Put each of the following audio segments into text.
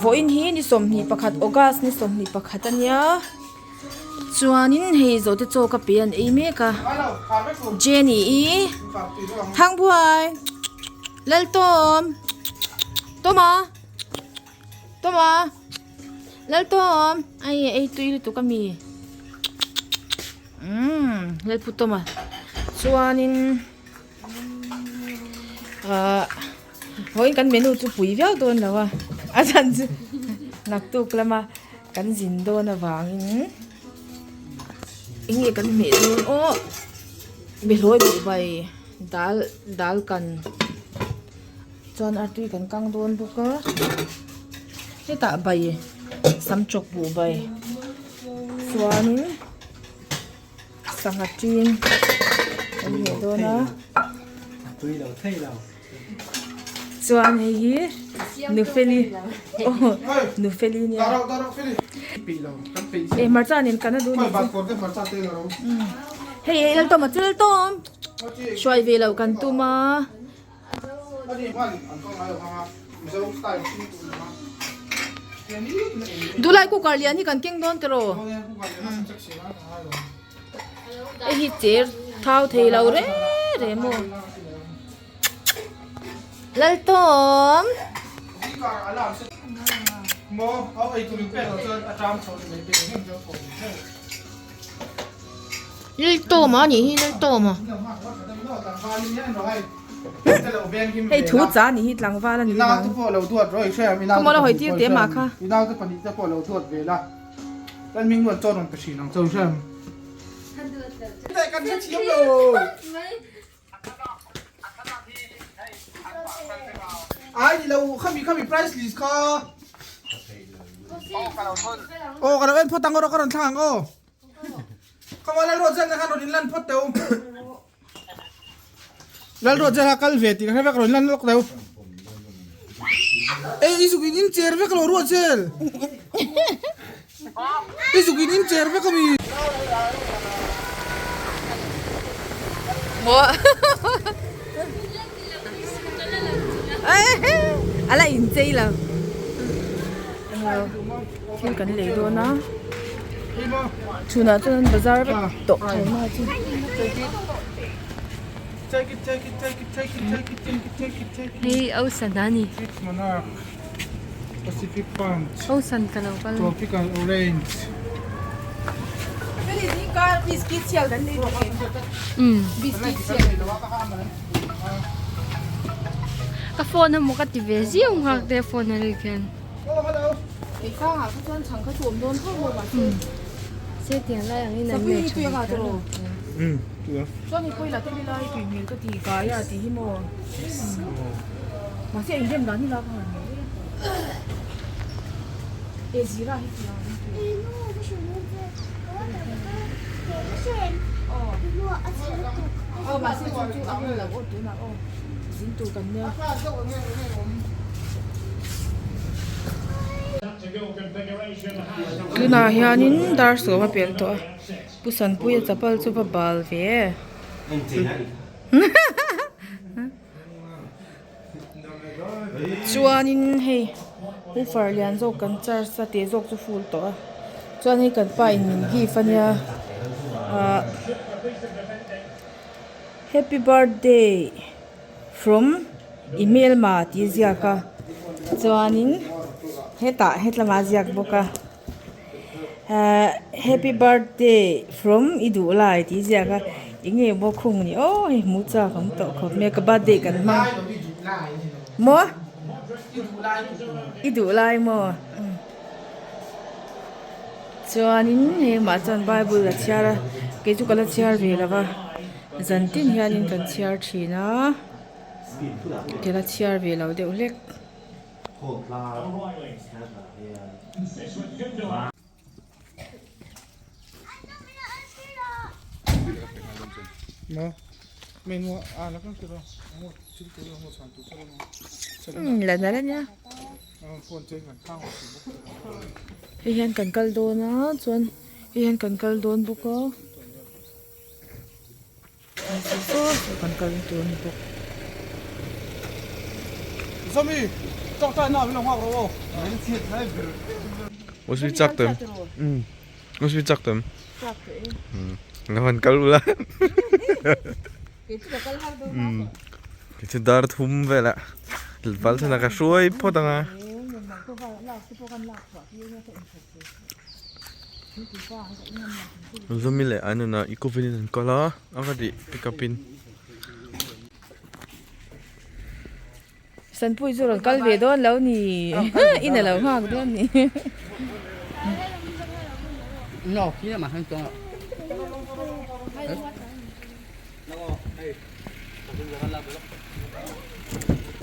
Vawiin hi ni 21 August ni 21 a nia chuanin hei zawhte chaw ka pe an ei mek a Jenny i Thangbuai Laltawm Tawma Tawma Laltawm ai ei tui lutuk a mi umm Lalpu Tawma chuanin ahh. Vawiin kan menu chu pui viau dawn lo a, a chhan chu naktuk lama kan zin dawn avangin eng nge kan hmeh dawn aw behlawi buhbai dal dal kan chuan artui kan kang dawn bawk a hetah bai sam chawk buhbai chuanin. Sangha ṭin kan hmuh dawn a chuan hei hi nufeli aw nufeli nia eh hmarcha nen kan a duh anih chu hei ei lal tawm a chil tawm hruai ve loh kan tum a. Dulai cooker lian hi kan keng dawn tiraw? Hei hi cher thau thei lo reng reng maw? Laltawm! Laltawma a nih hi Laltawma. Hei thu cha nih hi tlangval a nih vang. Khawmaw la hawi tir teh mah kha. Lalruat zela kal ve tih ka hre vek rawn lan lawk deuh. Ei i zuk in in cher vek lo ruat zel. I zuk in in cher vek ami. Maw ala in chei lo. Thil kan lei dawn a. Chhunah chuan bazar vek tawh tho na chu. Hei Ocean a ni. Ocean ka lo kal. Ka phone emaw ka ti ve ziau nghak te phone a rik hian. Se tiang lai ang in an nei tha kher lo. Tunah hianin dar sawm a pel tawh a Pu Sanpuia chapal chu va bal ve e chuanin hei woofer lian zawk kan charge a tih zawk chu full tawh a chuan hei kan pa in min gift ania ahh happy birthday. From i hmelma tih ziak a chuanin hetah hetlama ziak bawk a ahh happy birthday from i duh lai tih ziak a eng nge maw khung ni aw hei hmu chak awm tawh khawp mai a ka birthday kan hmang maw i duh lai maw chuanin hei mah chuan bible a chhiar a kei chu ka la chhiar ve lo va. Zan tin hianin kan chhiar thin a, kela chhiar ve lo deuh hlek. La nalh a nia. Hei hian kan kal dawn a chuan hei hian kan kal dawn bawk a. Kan kal tur a ni bawk. Usbi chak tem. Usbi chak tem. Nga han kal ula. Kei chu dar thum velah val chuan ka hruai phawt ang a. Zumi leh an nunah eco van in an kal a, a va tih pick up in. Sanpui chu rawn kal ve dawn lo ni, in a lo nghak dawn ni.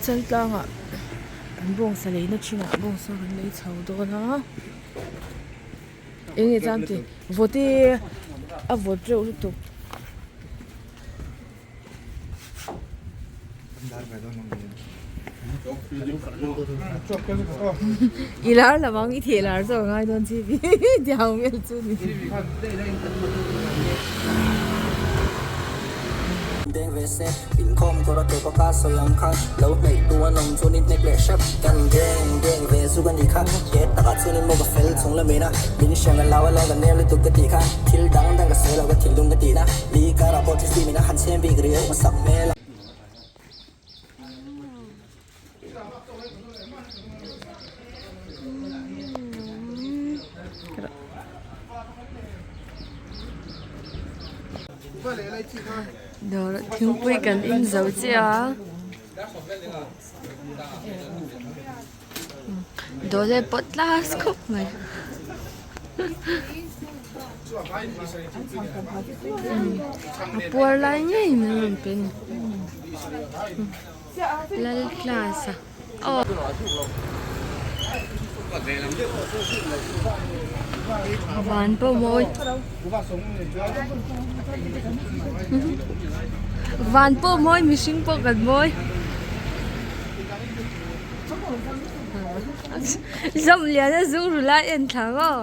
Chaltlangah kan bawngsa leina thinah bawngsa kan lei chho dawn a eng nge chuan ti vawt hi a vawt reuh lutuk. I lar lo ang i theh lar zawk a ngai dawn chi vi diau vel chu ni. Dawr thingpui kan in zo chiah a dawr leh pawt tlas khawp mai. A puar lai ngei mai a rawn pe a ni lal class a aw. Van pawh mawi van pawh mawi mihring pawh kan mawi. Zawmliana zu ru lai en thla maw.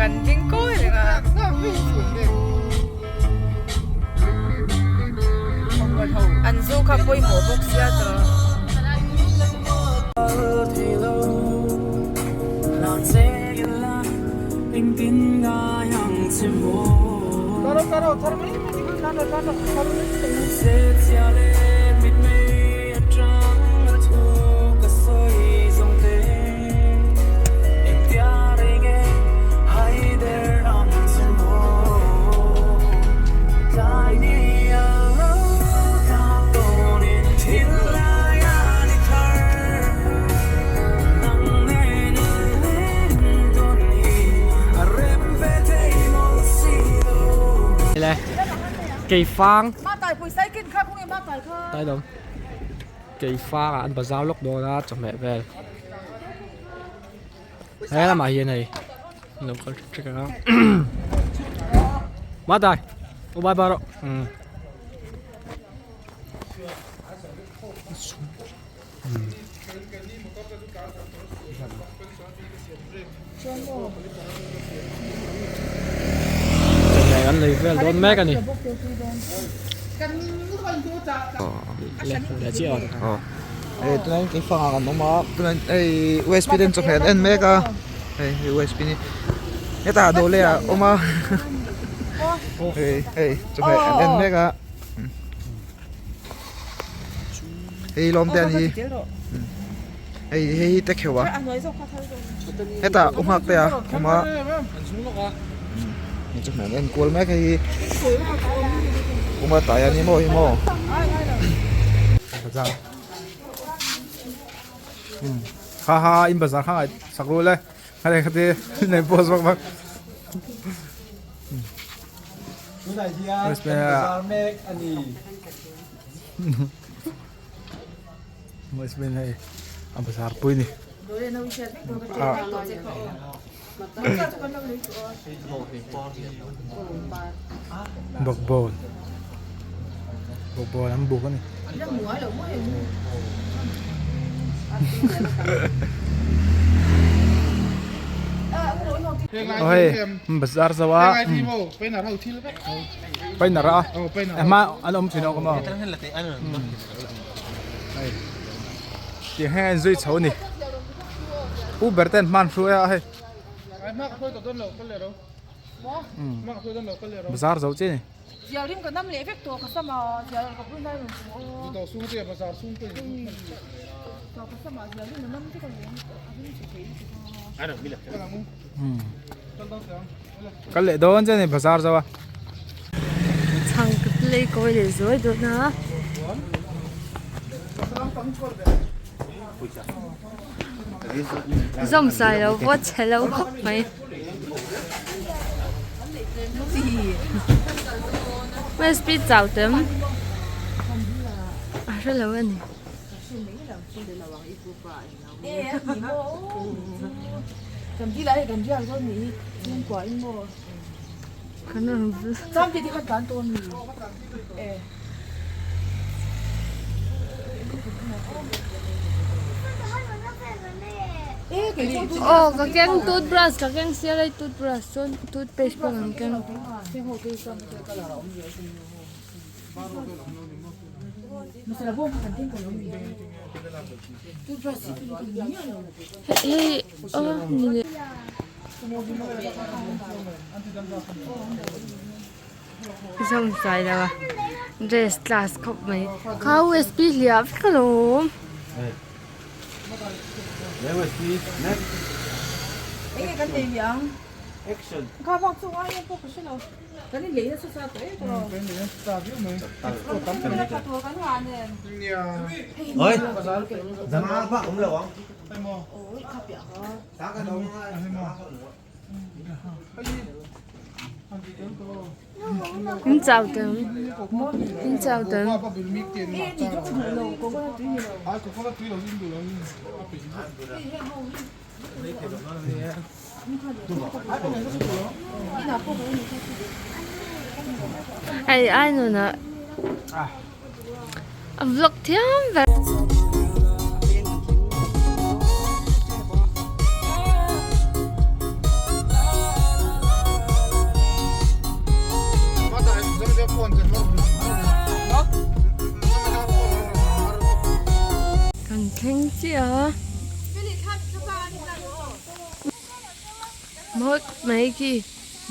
Kan ding kawi reng a. An zu kha pawimawh bawk sia tawh. Keifang Keifang ah an bazar lawk dawn a chawhmeh vel he lamah hian hei an lo kal ṭek ṭek ang a Madai aw bye bye rawh umm chawhmeh kan lei vel dawn mek a ni. Leh chiah aw. Hei tunah hian keifang ah kan awm a tunah hei usp ten chawhmeh an en mek a hei hei usp ni hetah dawh leh ah a awm a hei hei chawhmeh an en mek a hei lawm te a ni hei hei hi te kheuh a hetah u nghak te a awm a chawhmeh an en kual mek hei hi u nghak tai a ni maw hi maw. Ha ha in bazar kha ngai sak ru le khale khate nei post vak vak. Tunah hian kan bazar mek a ni. Westman hei a bazar pui ni. Bawkbawn bawkbawn an buk a ni. Aw hei bazar zo a painter a hma an awm thin a awm a hei tiang hian a inzui chho a ni u ber ten hman hruai a hei bazar zo che ni. Kal leh dawn che ni bazar zo a. Chhang ka play kawi leh zuai dawn a. Zawm sai lo pawh chhe lo khawp mai. USB chau tem a hre lo a ni. Kan rawn Aw ka keng toothbrush ka keng sia lai toothbrush chuan toothpaste pawh kan keng. Hei aw ni leh. Zawng chai lo a dress class khawp mai kha usb hliah vek alawm. In chau tel in chau tel. Hei ai nunah a vlog thiam ber. Kan thleng chiah a. Mawi khawp mai khi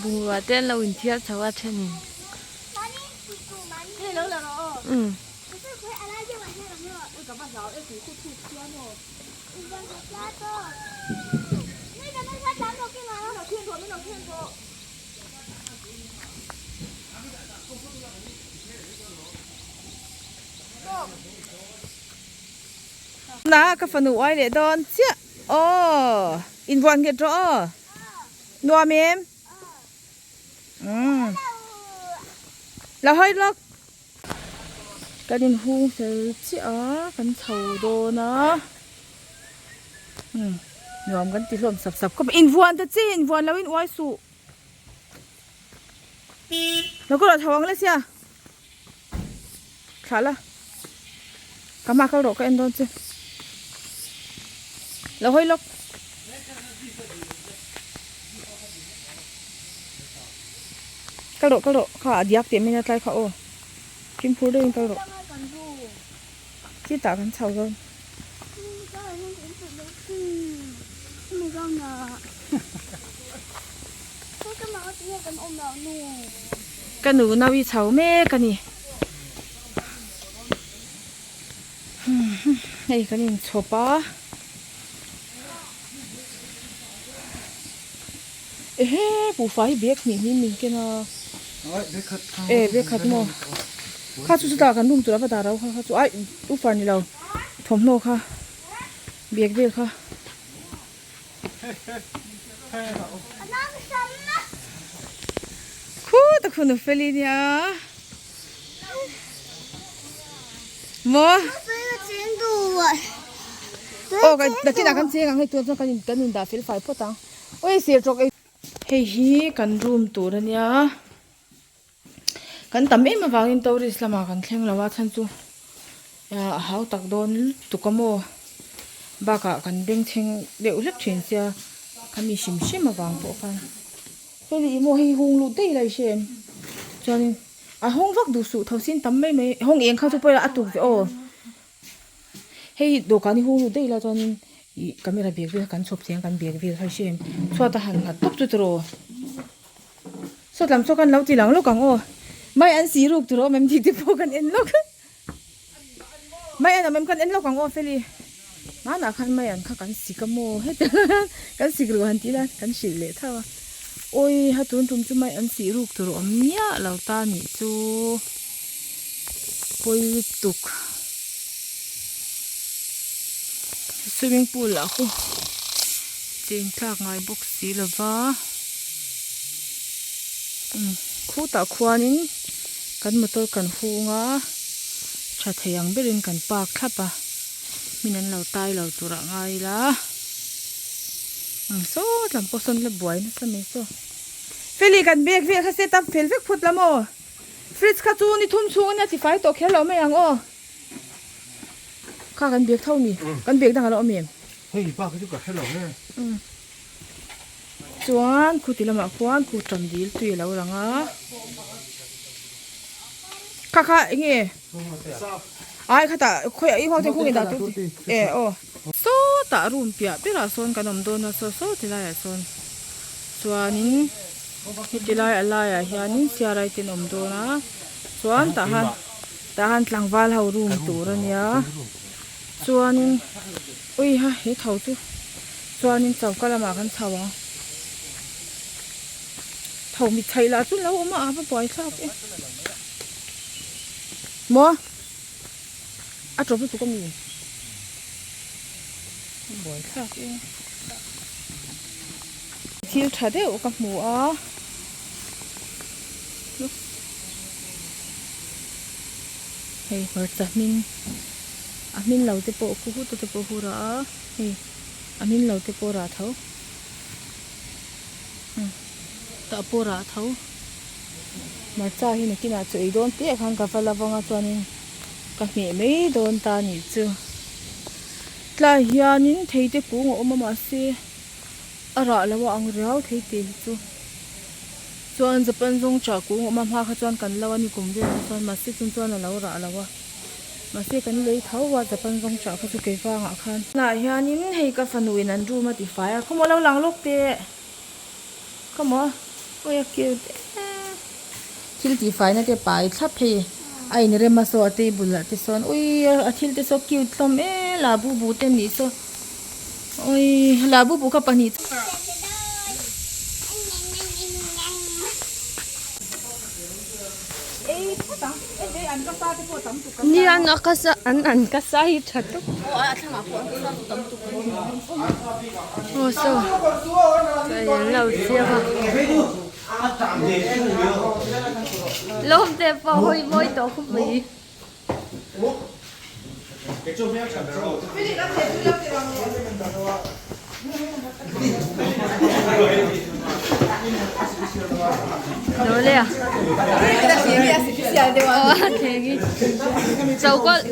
bungrua te an lo inthiar chho a thenin. Umm. Na ka fanu uai leh dawn chiah aw invuan nghet rawh aw nuam em umm la hawi lawk kan inhung fel chiah a kan chho dawn a umm nuam kan ti hlawm sap sap khawp mai invuan ta che invuan lo in uai suh lo ka rawh chho ang le sia. Thlah la. Ka hma kal rawh ka en dawn che. Lo hawi lawk. Kal rawh kal rawh kha a diak teh mai a tlai kha aw. Fimkhur deuhin kal rawh. Chitah kan chho dawn. Ka nu nau i chho mek a ni. Hei kan inchhawp a. Ehe buhfai hi bag hnih hnih min ken a. E bag khat maw. Kha chu chutah kan room tur a va dah rau kha kha chu ai ufar ni lo thawmhnaw kha. Bag vel kha. Khu ta khu nu feli nia. Maw? Aw kan nakinah kan cheng ang hei tun chuan kan in kan indah fel fai phawt ang. Ui sir tawk ei. Hei hi kan room tur ania. Kan tam em avangin tourist lamah kan thleng lo a chhan chu a hau tak dawn lutuk a maw bakah kan bengchheng deuh hlek thin sia khami hrim hrim avang pawh khan hei ih maw hei hung lut daih lai hre em chuanin a hawng vak duh suh tho sin tam mai mai hawng eng kha chu pawh ila a tuk ve aw. Hei dawhkan hi hung lut daih ila chuanin ih camera bag vel kan chhawp chiang kan bag vel kha i hre em chhuat a han nghat tawp chu tiraw sawt lam saw khan lo ti lang lawk ang aw mai an si ruk tur a awm em tih te pawh kan en lawk mai an awm em kan en lawk ang aw feli hmanah khan mai an kha kan sik a maw heti kan sik ruh han tih ila kan hrilh leh thauh a awi ha tun tum chu mai an sih ruk tur a awm miah lo ta nih chu. Pawi lutuk swimming pool ah khu cheng tlak ngai bawk si lova umm khutah khuanin kan motor kan hung a tha thei ang berin kan park thlap a min an lo tai lo tur ah ngai ila umm saw lam pawh sawn la buai nasa mai saw feli kan bag vel kha set up fel vek phut la maw. Fridge kha chu ni thum chhung ania tifai tawh kher lo mai ang aw. Kha kan bag tho ni. Kan bag dang a lo awm em? Hei pa kha chu ka hre lo e. Chuan khuti lamah khuan khu tam dil tui a lo lang a. Kha kha eng nge? Ai khatah khawi i ho te khung in dah tur ti. E aw. Sawtah room piah berah sawn kan awm dawn a saw saw ti laiah sawn chuanin. Heti lai a laiah hianin siarai te an awm dawn a chuan tah han tah han tlangval ho room tur a nia chuanin ui ha he tho chu chuanin choka lamah kan chho ang tho mit chhaih lah chu an lo awm a a va buai thlak e maw a tawp lutuk a mi a buai thlak e. Thil tha deuh ka hmu a hei hmarcha hmin a hmin lo te pawh khu hut te pawh hu rah a hei a hmin lo te pawh rah tho tah pawh rah tho hmarcha hi nakinah chaw ei dawn piah khan ka va la vang a chuanin ka hmeh mai dawn ta a nih chu tlai hianin thei te kung a awm a mahse. A rah lo a ang riau thei tih hi chu chuan Japan zawng chah kung awm a hma kha chuan kan lo a ni kum vel kha chuan mahse chun chuan a lo rah lo a mahse kan lei tho a Japan zawng chah kha chu kei vangah khan. Tunah hianin hei ka fanu in an room a ti fai a khawmaw lo lang lawk teh khawmaw awi a cute em thil tih fai na te pai thlap hei a inrem a saw a table ah te sawn ui a thil te saw cute hlawm em la bu bu te nih saw. Oi la bu bu kha pahnih Ni an a kasa an an kasa hi tha tuk. Aw saw chaw an lo siam a. Lawm te pawh hawi mawi tawh khawp mai.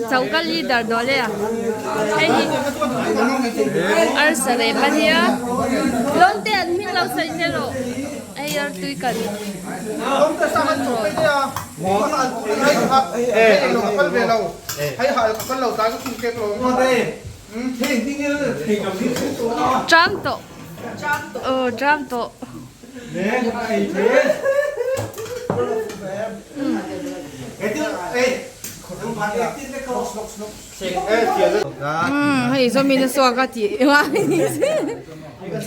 Choka leader dawh le a hei hi arsa rep a nia lawn te an hming lo sawi zel rawh hei artui kan Tram tawh aw tram tawh Hei zawmin a suak a tih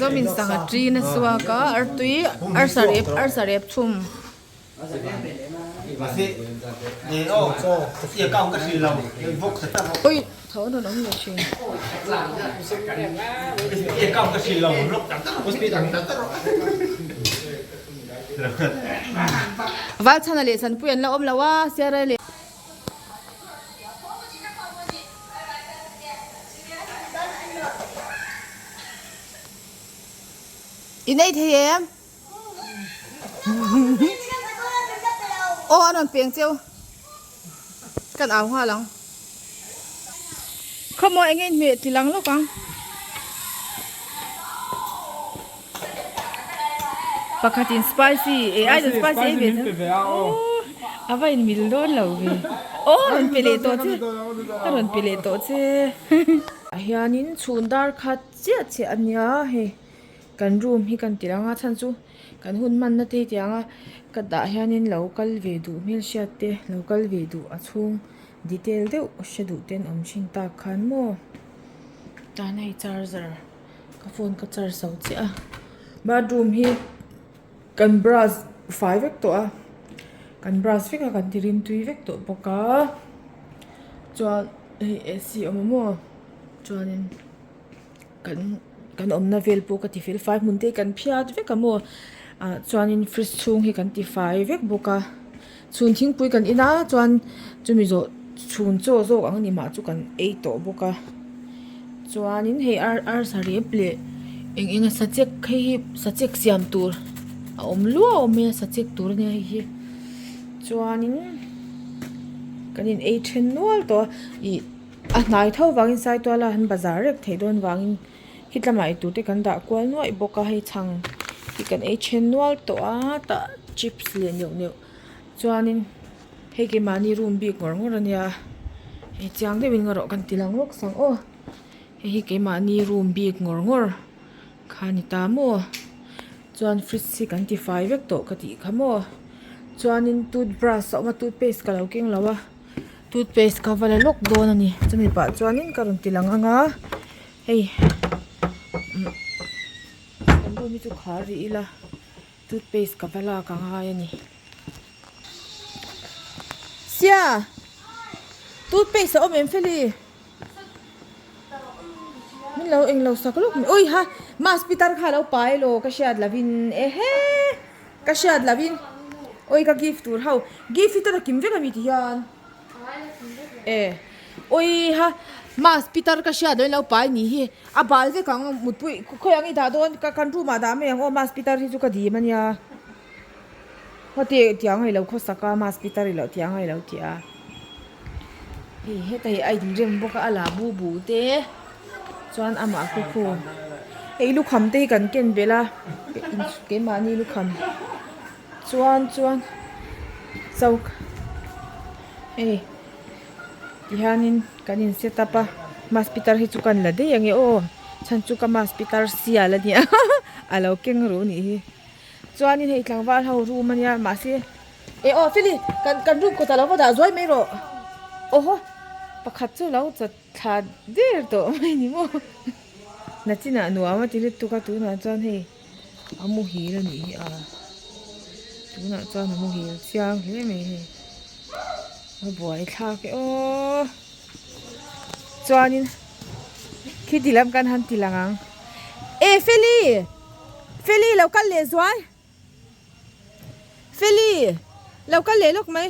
zawmin sangha ṭin a suak a artui arsa rep arsa rep chhum. Ui tho nawn awm lo thin. Valchhana leh Sanpui an la awm lo a, Siarai leh. I nei thei em? Aw an rawn peng cheu. Kan au nghal ang. Khawmaw eng nge inhmeh ti lang lawk ang. Pakhatin spicy e ai chuan spicy ei ve tho. A va inmil dawn lo ve. Aw a rawn pe leh tawh che. A rawn pe leh tawh che. Ah hianin chhun dar khat chiah chiah a nia hei. Kan room hi kan ti lang a chhan chu kan hun hmanna te hi tiang a ka dah hianin lo kal ve duh hmelhriat te lo kal ve duh a chhung detail deuh hre duh ten awm thin tak khan maw tan hei charger ka phone ka charge zo chiah a bathroom hi kan brush fai vek tawh a kan brush vek a kan ti rim tui vek tawh bawk a chuan hei A_C a awm a maw chuanin. Kan kan awmna vel pawh ka ti fel fai hmun te hi kan phiat vek a maw ah chuanin fridge chhung hi kan ti fai vek bawk a chhun thingpui kan in a chuan chumi zawh chhun chaw zawk ang ni mah chu kan ei tawh bawk a chuanin hei ar arsa rep leh eng eng a sachek hei hi sachek siam tur a awm luau a mai a sachek tur ania hei hi chuanin kan in ei then nual tawh a ih. A hnai tho vangin Saituala an bazar rek theih dawn vangin khi tlama eitur te kan dah kual nuaih bawk a hei chhang hi kan ei then nual tawh a tah chips leh neuh neuh chuanin hei keimahni room bik ngawr ngawr ania hei chiang deuhin erawh kan ti lang lawk sang aw hei hi keimahni room bik ngawr ngawr kha a ni ta maw chuan fridge hi kan ti fai vek tawh ka tih kha maw chuanin toothbrush a awm a toothpaste ka lo keng lo a. Toothpaste ka va la lawk dawn a ni chumi pah chuanin ka rawn ti lang ang a hei kan room hi chu khar rih ila toothpaste ka va lak a ngai a ni sia toothpaste a awm em feli min lo englo sak lawk mai ui ha mask pitar kha alo pai elaw ka hriat lovin ehe. Ka hriat loh in awi ka gift tur ho gift hi tana kim vek ami ti hian e awi ha mask pitar ka hriat loh in lo pai ni hi a bal vek ang mutpui khawi ang i dah dawn ka kan room ah dah mai ang aw mask pitar hi chu ka dim ania heti tiang a ilo khawsak a mask pitar ilo tiang a ilo ti a hei heta hi a inrem bawk a a lah bu bu te. Chuan amah khu khu hei lukham te hi kan ken belh a keimahni lukham chuan chuan chok hei tihianin kan in set up a mask pitar hi chu kan la daih ange aw chhan chu ka mask pitar sial ania a lo keng ru anih hi chuanin hei tlangval ho room ania mahse eh aw feli kan kan room kawtah lo va dah zuai mai rawh aw haw pakhat chu lo chat. Thla der tawh mai ni maw? Nachinah nuam a ti lutuk a, tunah chuan hei a muhil a nih hi a, tunah chuan a muhil chiang hle mai hei, a buai thlak e aw. Chuanin khiti lam kan han ti lang ang, e Feli! Feli lo kal leh zuai! Feli! Lo kal leh lawk mai.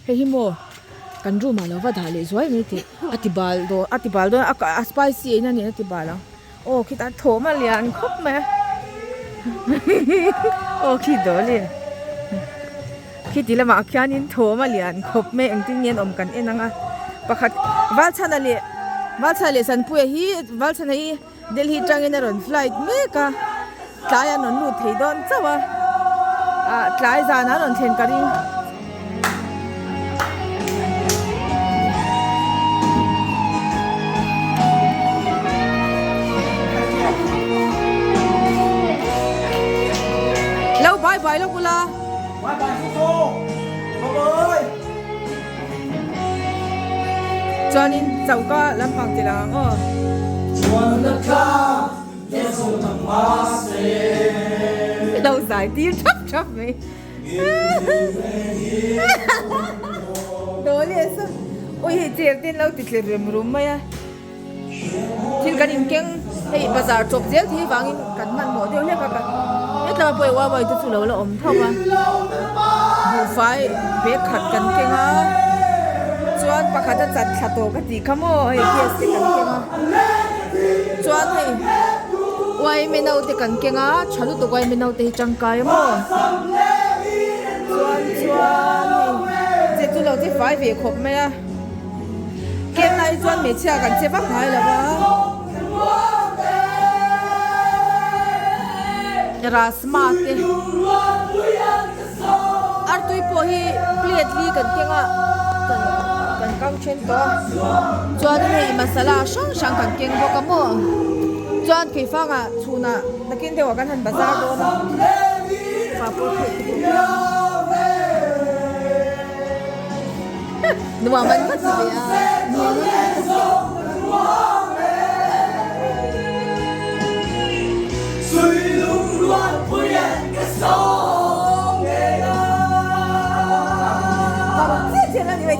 Hei hi maw kan room ah lo va dah leh zuai mai tih a ti bal dawn a ti bal dawn a a spicy ei na nen a ti bal ang aw khitah thawm a lian khawp mai a aw khi dawl e khiti lamah khianin thawm a lian khawp mai engtin nge an awm kan en ang a pakhat Valchhana leh Valchhana leh Sanpuia hi Valchhana hi. Delhi tangin a rawn flight mek a tlai an rawn lut thei dawn chauh a ah tlai zan an rawn thlen ka ring. Lo bye bye lawk ula. Bye bye su su. Bye bye. Chuanin choka lampang ti lang ang aw. Lo zai tir thap thap mai. Dawli a saw ui hei chair te an lo ti tler rem rum mai a thil kan inkeng hei bazar chawp zel thei vangin kan hmanhmawh deuh hlek a ka hetlai pawh hei uai te chu lo la awm tho a buhfai bag khat kan keng a chuan pakhat a chat thla tawh ka tih kha maw hei gas te kan keng a chuan hei uaime naute kan keng a tha lutuk uaime naute hi tangkai a maw chuan chuan hei che chu lo che fai ve khawp mai a kem lai chuan hmeichhia kan che vak ngai lo va rasma te artui pawh hi plate li kan keng a kan kan kang then tawh a chuan hei masala hrang hrang kan keng bawk a maw chuan keifangah chhunah nakin deuhah kan han bazar dawn a papawr pawh te pawh nuam an va ti ve a nuam an va ti ve.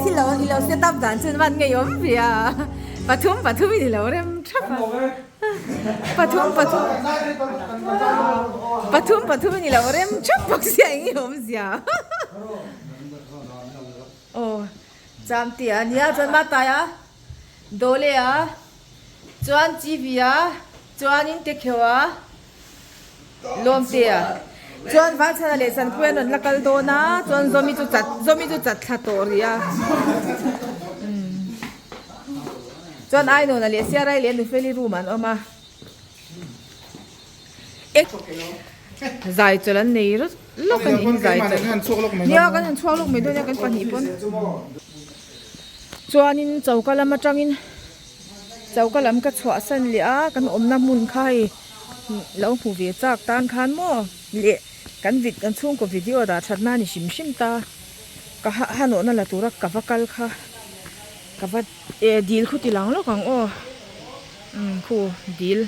Thil lo i lo set up dan chuan van ngei awm ve a pathum pathum in i lo rem thap a pathum pathum pathum pathum in i lo rem thap bawk sia eng nge awmzia aw cham tih a nia chuan matai a dawle a chuan tv a chuanin te kheuh a. Lawmte a chuan Valchhana leh Sanpuia an rawn la kal dawn a chuan Zawmi chu chat Zawmi chu chat thla tawh rih a chuan Ainawna leh Siarai leh Nufeli room ah an awm a ek zai chawlh an nei rawt lawk a nih hi zai chawlh nia kan han chhuak lawk mai dawn a kan pahnih pawn chuanin choka lam atangin choka lam ka chhuahsan leh a kan awmna hmun kha hei. Lo hmu ve chak tan khan maw leh kan vid kan chhungkaw video dah that na ni hrim hrim ta ka ha hanawhna la tura ka va kal kha ka va eh dil khu ti lang lawk ang aw umm khu dil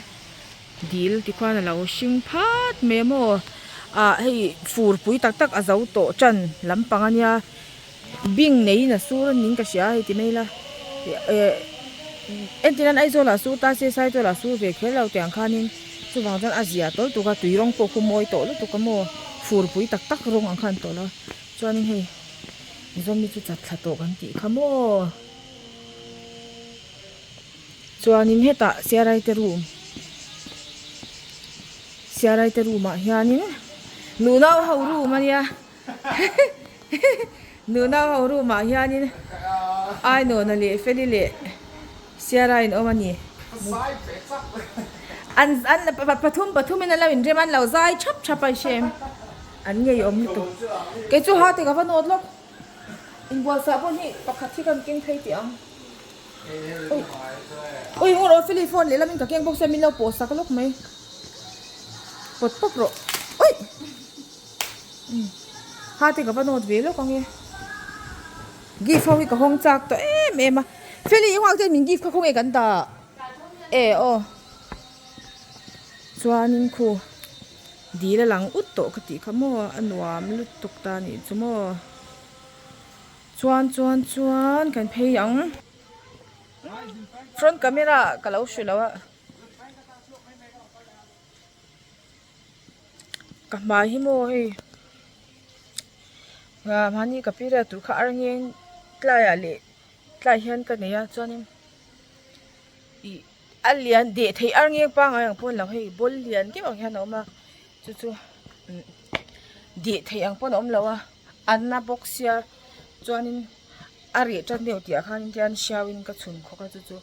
dil ti khuan a lo hring phat mai a maw ah hei fur pui tak tak a zo tawh tan lampang a nia. Bing neiin a sur a niin ka hria a hei ti mai ila eh entir nan Aizawl ah sur ta se Saitual ah sur ve kher lo tiang khanin chuvang chuan a zia tawl tuk a tui rawng pawh khu mawi tawh lutuk a maw furpui tak tak rawng ang khan tawh lo chuanin hei Zomi chu chat thla tawh kan tih kha maw chuanin hetah Siarai te room Siarai te room ah hianin nunau ho room a nia. Nuna ho room ah hianin Ainawna leh Feli leh Sierra in awm a ni. An an pathum pathum in an lo inrem a an lo zai thap thap a i hre em? An ngeiawm lutuk. Kei chu ha te ka va nawt lawk. Inbuatsaih pawh hi pakhat hi ka keng phei teh ang. Ui ui eng rawh Feli phone lehlam in ka keng bawk sia min lo pawh sak lawk mai. Pawt pawp rawh. Ui. Ha te ka va nawt ve lawk ang e gift ho hi ka hawng chak tawh em em a Feli i nghak chuan min gift kha khawnge kan dah e aw chuanin khu dil a lang ut tawh ka tih kha maw a nuam lutuk ta anih chu maw chuan chuan chuan kan phei ang front camera ka lo hrilh lo a. Ka hmai hi maw hei ah mahni ka period tur kha arngeng tlaiah leh tlai hian ka nei a chuanin ih a lian deh theih arngeng pangngai ang pawh a ni lo hei ball lian deuh ang hian a awm a chu chu deh theih ang pawn a awm lo a a na bawk sia chuanin a reh tan deuh tih ah khan tian hriau in ka chhun khawk a chu chu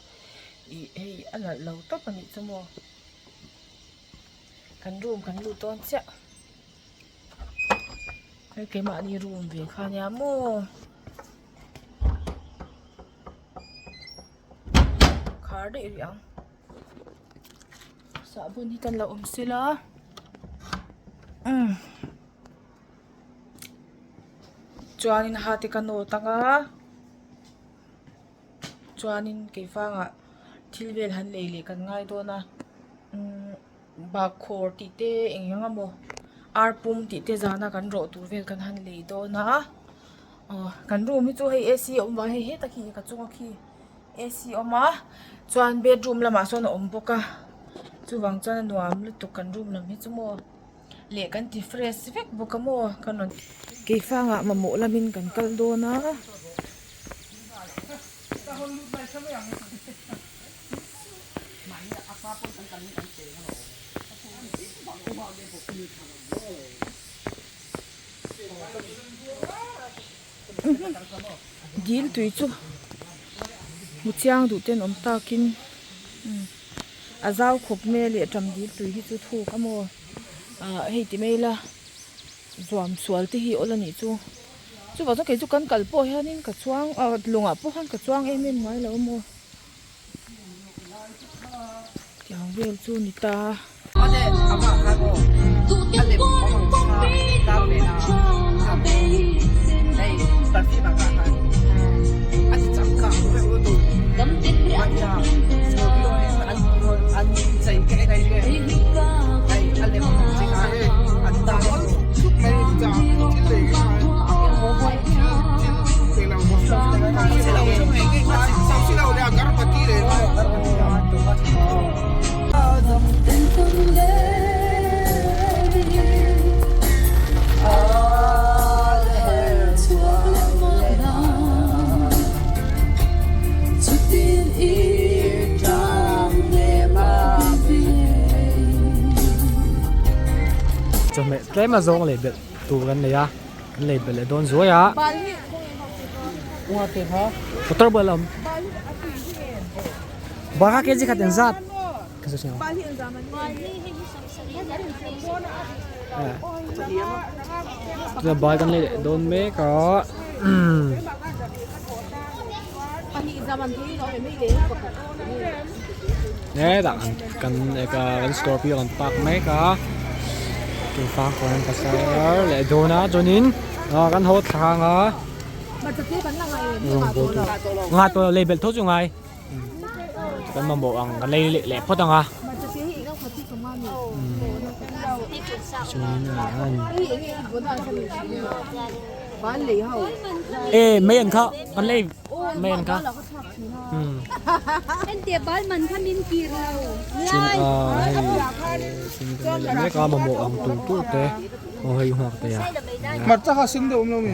ih hei a nalh lo tawp a nih chu maw. Kan room kan lut dawn chiah hei keimahni room ve kha ania maw khar daih rih ang sahbawn hi kan lo awm sela umm chuanin ha te ka nawt anga chuanin keifangah thil vel han lei leh kan ngai dawn a umm bakkhawr tih te eng eng emaw. Ar pum tih te zana kan rawh tur vel kan han lei dawn a aw kan room hi chu hei AC a awm vang hei heta khi ka chunga khi AC a awm a chuan bedroom lamah sawn a awm bawk a chuvang chuan a nuam lutuk kan room lam hi chu maw leh kan ti fresh vek bawk a maw kan rawn keifangah mamawh lamin kan kal dawn a. Dil tui chu hmu chiang duh ten awm takin a zau khawp mai a leh ṭam dil tui hi chu thuk a maw ah hei ti mai ila zuam sual te hi awl a nih chu chuvang chuan kei chu kan kal pawh hianin ka chuang ah lungah pawh khan ka chuang em em ngai lo a maw. Tiang vel chu ni ta. Chawhmeh tlem a zawng leh belh tur kan nei a. Kan lei belh leh dawn zuai a. Motor bul a awm. Bal kha kg khat engzat? Tuna bal kan lei leh dawn mek a. Hetah kan kan scorpio kan park mek a keifang kawr an pasal leh dawn a chuanin kan haw thlang a rawngbawl tur nga tawh lo lei belh tho chu ngai kan mamawh ang kan lei leh phawt ang a chuanin e mai an kha kan lei mai an kha. Mek a mamawh ang tur tur te aw hei nghak te a hmarcha kha sin deuh awm lo mi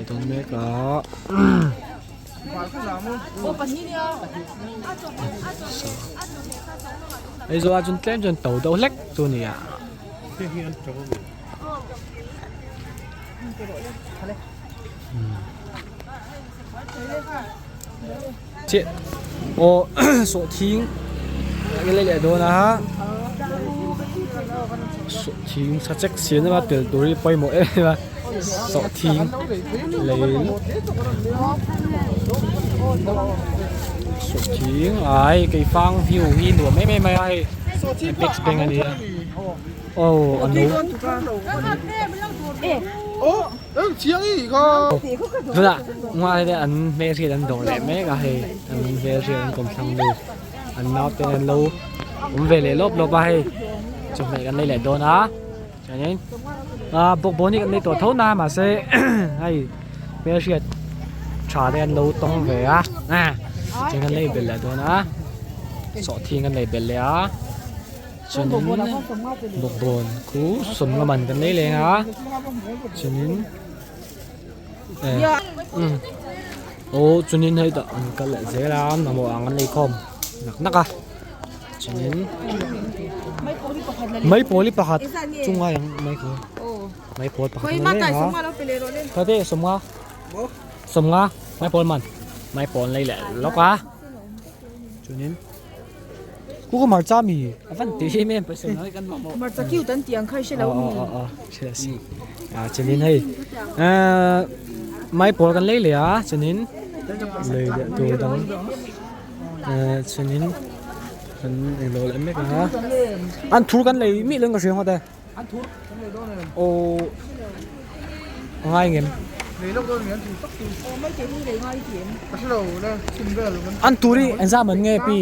dawn mek a. Hei zawh ah chuan tlem chuan to deuh hlek chu a ni a. Chiah aw sawhthing a lei leh dawn a sawhthing sachek siam a tel tur hi pawimawh em em a sawhthing lei sawhthing ai keifang view hi nuam em em mai a hei apex bank a ni a aw a no. Tunah nghah hian an hmelhriat an dawr leh mek a hei an hmelhriat an kawmthlang nu an naute an lo awm ve leh lawp lawp a hei chawhmeh kan lei leh dawn a chuanin ah bawkbawn hi kan lei tawh tho na mahse hei hmelhriat tha te an lo tawng ve a chuan kan lei belh leh dawn a sawhthing kan lei belh leh a. Chuanin bawkbawn khu sawmnga man kan nei leng a chuanin eh umm aw chuanin hei tah an kal leh zel a mamawh ang an lei khawm nak nak a chuanin mai pawl hi pakhat chunga ang mai pawl mai pawl pakhat an lei leng a khaw te sawmnga sawmnga mai pawl man mai pawl an lei leh lawk a chuanin. Kuka hmarcha mi a van ti em em pawisa ngai kan mamawh. Hmarcha cute an tih ang kha i hre lo mi. Aw aw hre a si. A chuanin hei eh mai pawl kan lei leh a chuanin lei leh tur dang eh chuanin kan englo leh mek ang a. An thur kan lei miah lo in ka hria nghawt e. Aw a ngai ngem. An tur hi engzah man nge pi?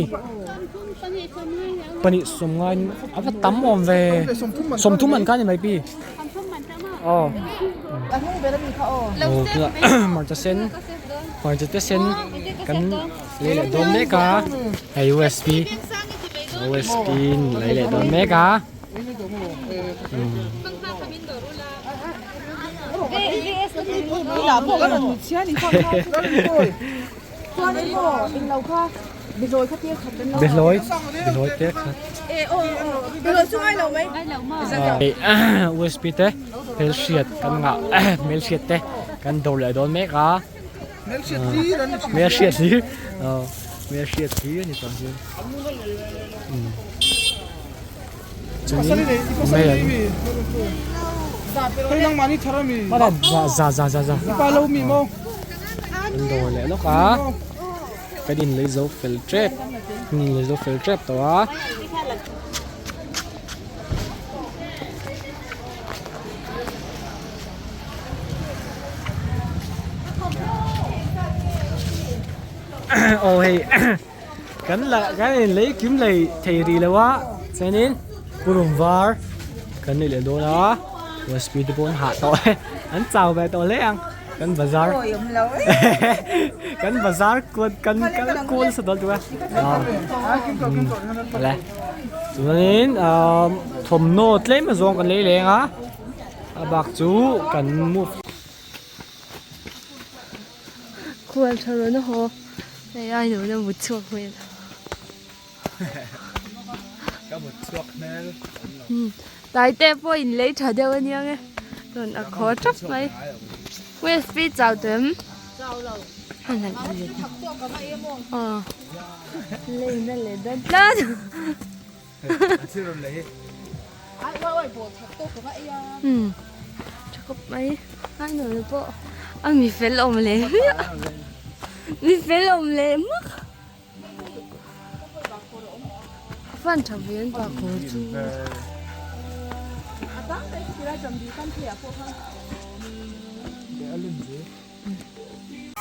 Pahnih sawm ngai a va tam awm ve. Sawmthum man kha a ni mai pi. Aw. Aw tunah hmarcha sen hmarcha te sen kan lei leh dawn mek a hei usp usp lei leh dawn mek a. Behlawi behlawi te khat usp te hmelhriat kan ngah hmelhriat te kan dawr leh dawn mek a hmelhriat hlir hmelhriat hlir a ni tawh hian. Za za za za an dawr leh lawk a kan inlei zo fel tep kan inlei zo fel tep tawh a. Aw hei. Kan la kan in lei kim lei thei rih lo a chuanin purun var kan nei leh dawn a usp te pawh an hah tawh e an chau ve tawh hle ang kan bazar kan bazar kuat kan kal kual nasa dawn tuk a le chuanin ahh thawmhnaw tlem azawng kan lei leng a a bak chu kan move. Khual tha rawn a haw hei ai lo la mut chhuak hmel. Ka mut chhuak hmel. Taite pawh in lei tha deuh a nia nge rawn a khaw tap mai. USB chau tawh em? Chau lo. Aw leina leh dawn tlat. Tha khawp mai ai nuam pawh a mi fel awm leh hmiah mi fel awm leh hmak a fan tha ve an bak haw chu.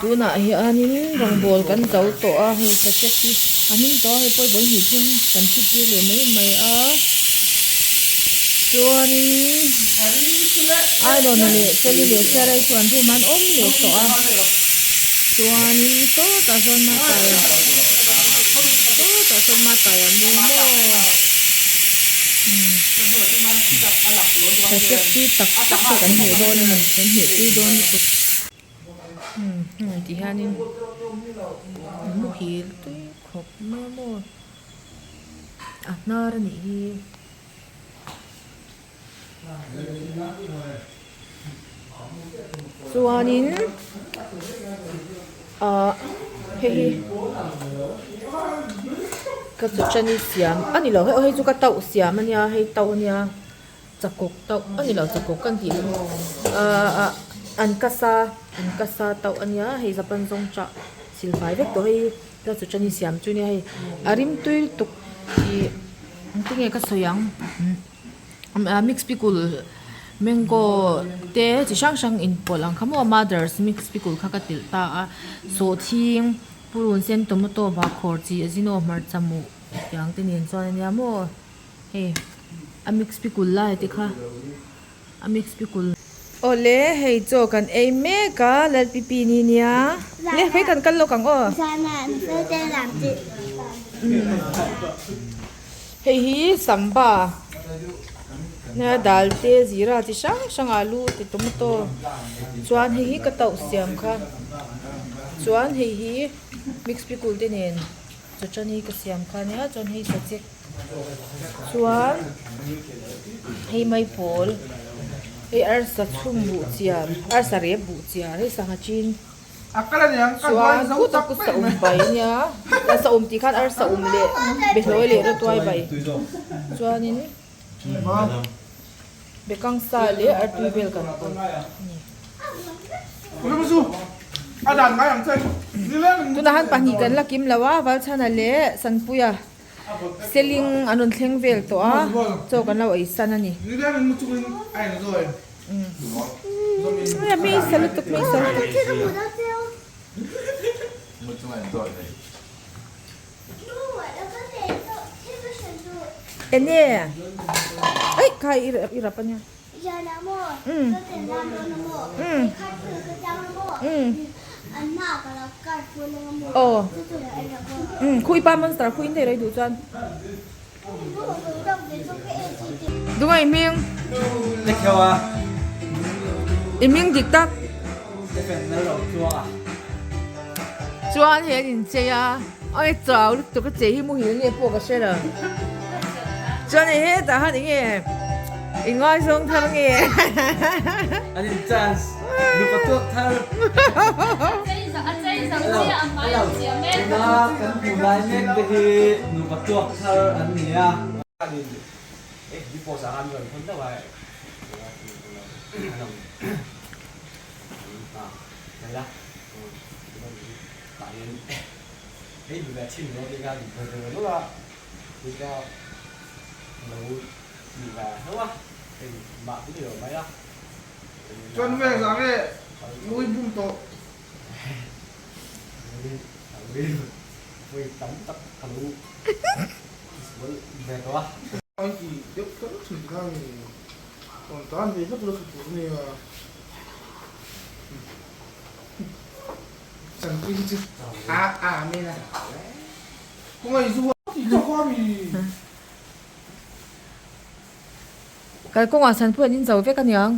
Tunah hianin rawngbawl kan zo tawh a hei sachek hi a hming tawh a hei pawh vawi hnih thleng kan thut tir leh mai mai a chuanin Ainawn leh Feli leh Sarai chu an room ah an awm leh tawh a chuanin sawtah sawn Mataia sawtah sawn Mataia mu maw sachek tui tak tak te kan hmeh dawn a ni kan hmeh tui dawn lutuk. Umm heng ti hianin a muhil tui khawp mai a maw a hnar a nih hi. Chuanin ah hei hi ka chawchani siam a ni lo hei hei chu ka tauh siam a nia hei tauh a nia. Chakawk tauh a ni lo chakawk kan tih chu ahh an kasa an kasa tauh a nia hei zapan zawng chah sil fai vek tawh hei ka chu chani siam chu nia hei a rim tui lutuk ih engtin nge ka sawi ang mix pickle mango te chi hrang hrang inpawlh ang kha maw mother's mix pickle kha ka telh ta a sawhthing purun sen tomato bahkhawr chi azino hmarcha muh tiang te nen chuan a nia maw. Hei a mix pickle lai te kha a mix pickle. Awle hei chaw kan ei mek a Lalpipi ni nia le phei kan kal lawk ang aw. Hei hi samba nia dal te zira chi hrang hrang alu te tomato chuan hei hi ka tauh siam kha chuan hei hi mix pickle te nen chawchani ka siam kha nia chuan hei sachek. Chuan hei mai pawl hei arsa chhum buh chiar arsa rep buh chiar hei sangha chin chuan khutah khu saum bai ania saum tih khan arsa um leh behlawi leh rawtuai bai chuanin bekang sa leh artui vel kan pawlh a ni. Tunah han pahnih kan la kim lo a Valchhana leh Sanpuia. Seling an rawn thleng vel tawh a, chaw kan lo ei san a ni. Mi sa lutuk mi sa lutuk. Enge ai khai i rap ania. Aw khu i pa monster khu in thei rei duh chuan. Dunga i hming. I hming dik tak. Chuan he an inchei a, ai chau lutuk a chei hi muhil nge pawh ka hre lo. Chuan hei hetah khan enge i ngaizawng thar nge. An in chance nupa tuak thar. Tuna kan hmuh lai mek te hi nupa tuak thar an ni a. Chuan veng zah nge nui bum tawh. Ai ti deuh kher thin kha ni. Rawn tan ve hlek hlek tur nia. Chanpui hi chu a amen a. Khawngaih zu ti chawk a mi. Kalkawngah Sanpui an inzo vek aniang.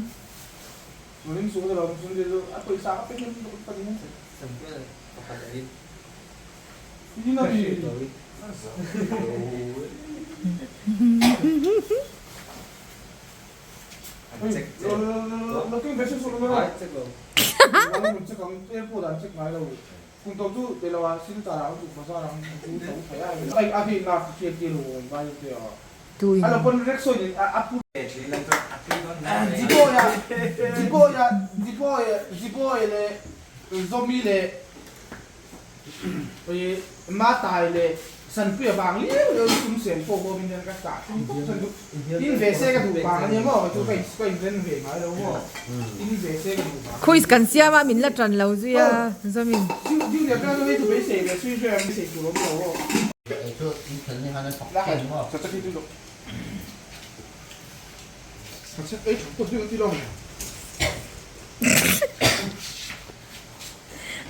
Tuin. Quiz kan siam a min la tan lo zui a Zomin.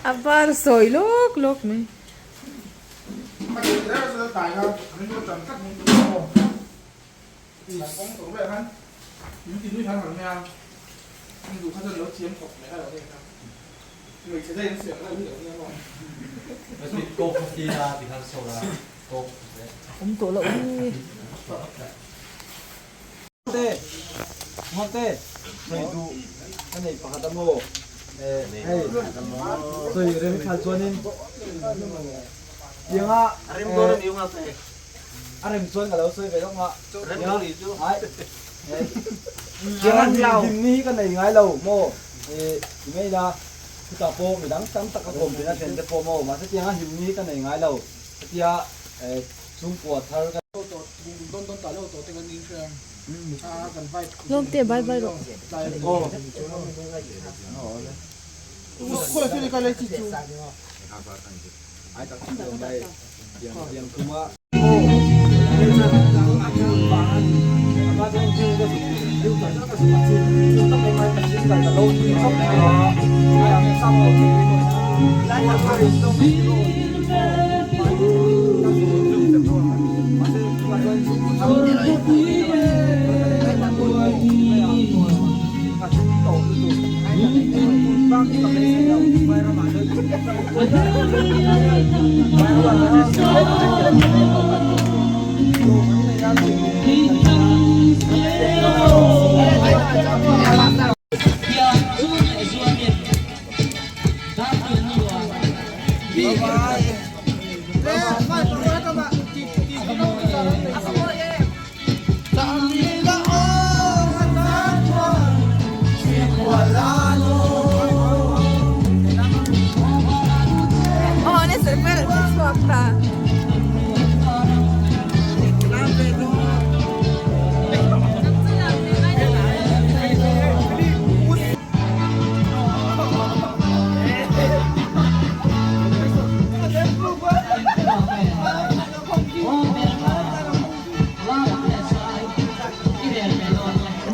A var sawi lawk lawk mai. Awm tawh loh hi. Lawmte bye bye rawh.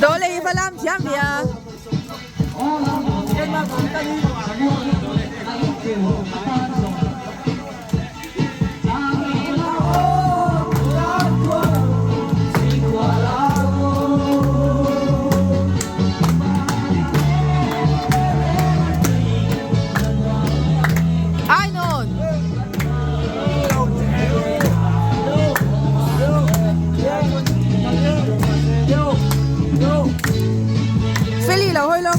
Dawh leh i va lam thiam ve a. Ainawn. Feli lo hawi lo.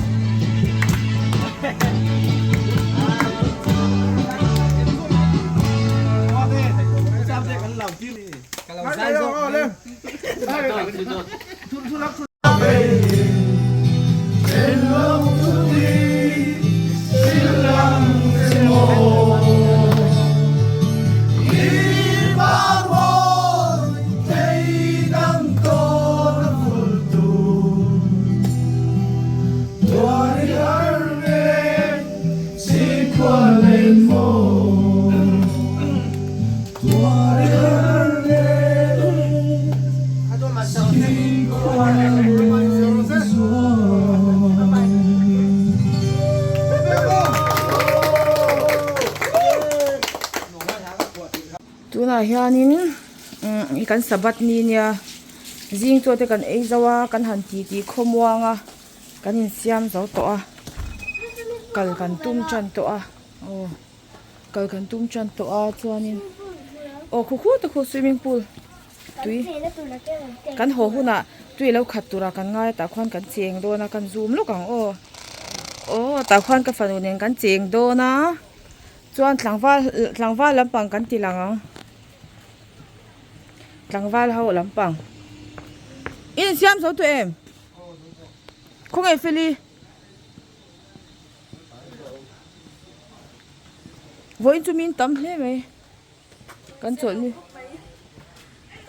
Tunah hianin umm kan sabbath ni nia zing chaw te kan ei zo a kan han titi khawmuang a kan insiam zo tawh a kal kan tum tan tawh a aw. Kal kan tum tan tawh a chuanin aw khu khu te khu swimming pool tui kan haw hunah tui lo khat turah kan ngai a tah khuan kan cheng dawn a kan zoom lawk ang aw aw tah khuan ka fanu nen kan cheng dawn a chuan tlangval tlangval lampang kan ti lang ang tlangval ho lampang i insiam zo tawh em khawnge feli. Vawiin chu min tam hle mai kan chawlh ni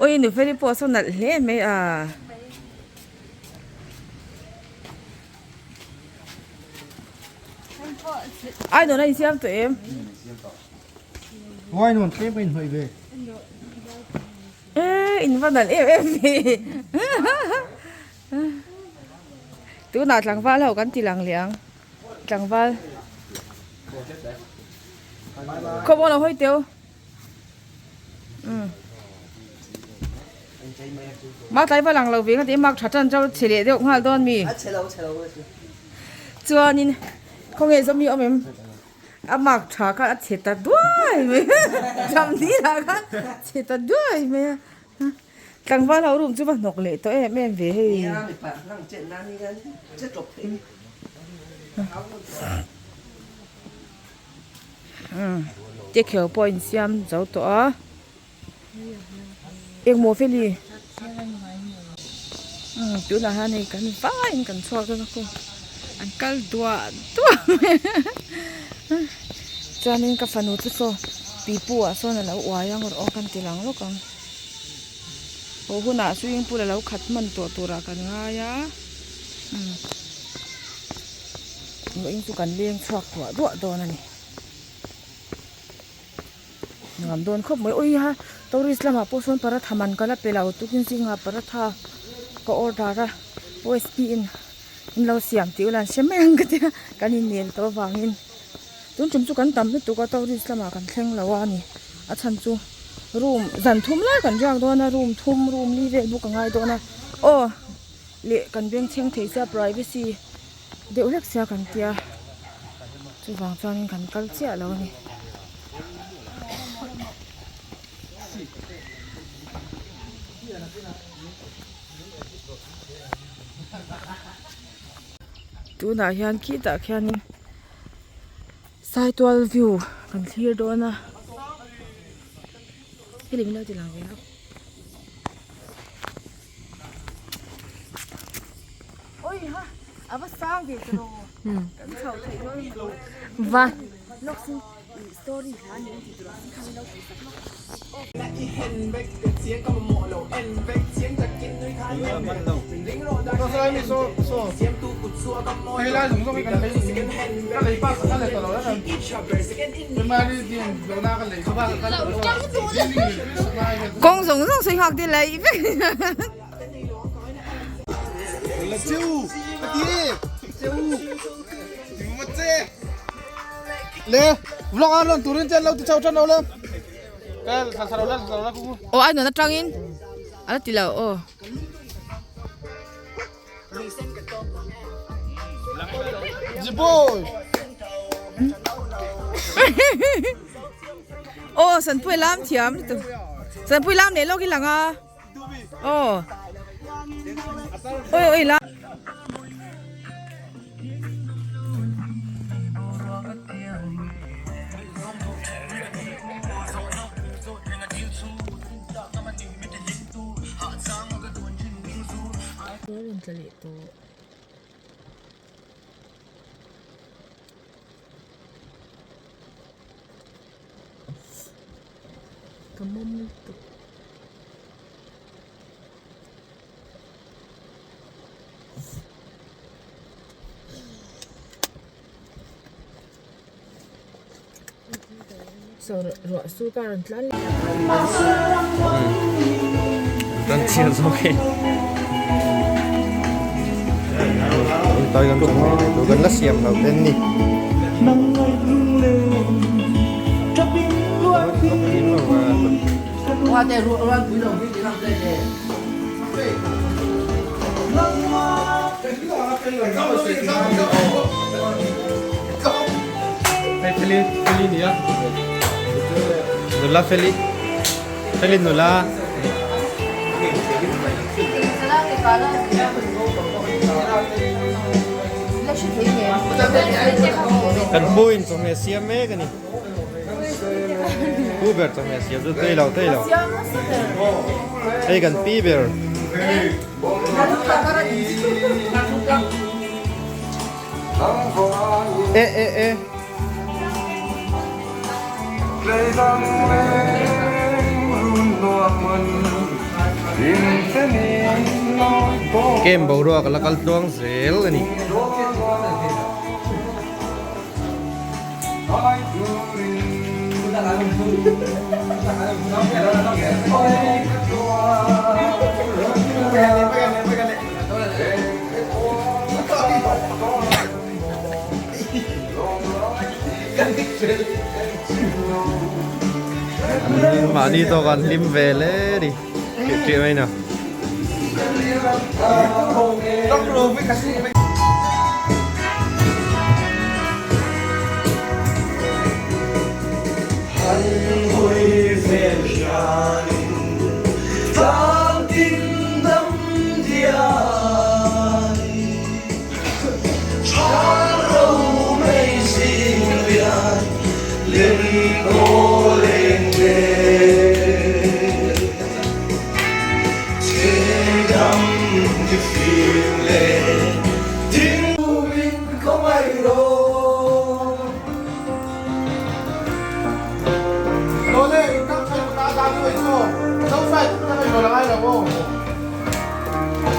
awi nu feli pawh saw nalh hle mai a ai nuan a insiam tawh em Wai nuan tlem ka inhnawih ve e in va nalh em em ve Tunah tlangval ho kan ti lang leh ang tlangval khawm lo hawi teu um ma tlai va lang lo ve ngati mak tha tan chau chhe leh deuh nghal dawn mi chuanin khawnge zawm hi awm em a mak tha kha a chhe ta duai mai tham ni lah khan chhe ta duai mai a. Tlangval ho room chu va hnawk leh tawh em em ve hei. Te kheu pawh a insiam zo tawh a. Engmaw Feli? Tunah hian hei kan vaiin kan chhuak dawn a khaw an kal duah duah mai a. Chuanin ka fanu chu saw pipu ah sawn a lo uai ang rawh aw kan ti lang lawk ang. Haw hunah swimming pool a lo khat hman tawh turah kan ngai a umm vawiin chu kan leng chhuak duah duah dawn a ni nuam dawn khawp mai awi ha tourist lamah pawh sawn paratha man ka la pe lo tukin zingah paratha ka order a usp in in lo siam tih ula an hre mai ang ka tia kan innel tawh avangin. Tun tum chu kan tam lutuk a tourist lamah kan thleng lo a ni a chhan chu room zan thum lai kan riak dawn a room thum room li vel bawk a ngai dawn a aw leh kan beng chheng thei sia privacy deuh hlek sia kan tia chuvang chuanin kan kal chiah lo a ni. Tunah hian khitah khianin Saitual view kan thlir dawn a hei min lo ti lang ve a oi ha a va sang ve tawh kan chho theih dawn va lawk sin story hla ni an ti tur a kha min lo tih sak lawk. Kawng zawng zawng sawi nghak te lai vek. Aw ai nuan atangin a la ti lo aw. Aw Sanpui lam thiam lutuk Sanpui lam leh lawk i lang a aw oi oi lam. Rawn tla leh tawh. Ka mawm lutuk. Saw ruah su ka rawn tlan leh. Kan chhiar zawk hei. Tawi kan chawhmeh leh tur kan la siam lo ten ni. Hei Feli Feli nia nula Feli Feli nula Kan pu in chawhmeh siam mek a ni. Pu ber chawhmeh siam chu tui lo tui lo. Hei kan pi ber. E e e. Game boruak a la kal tluang zel a ni. Mahni tawk an hlim ve hle a ni tih tih mai na.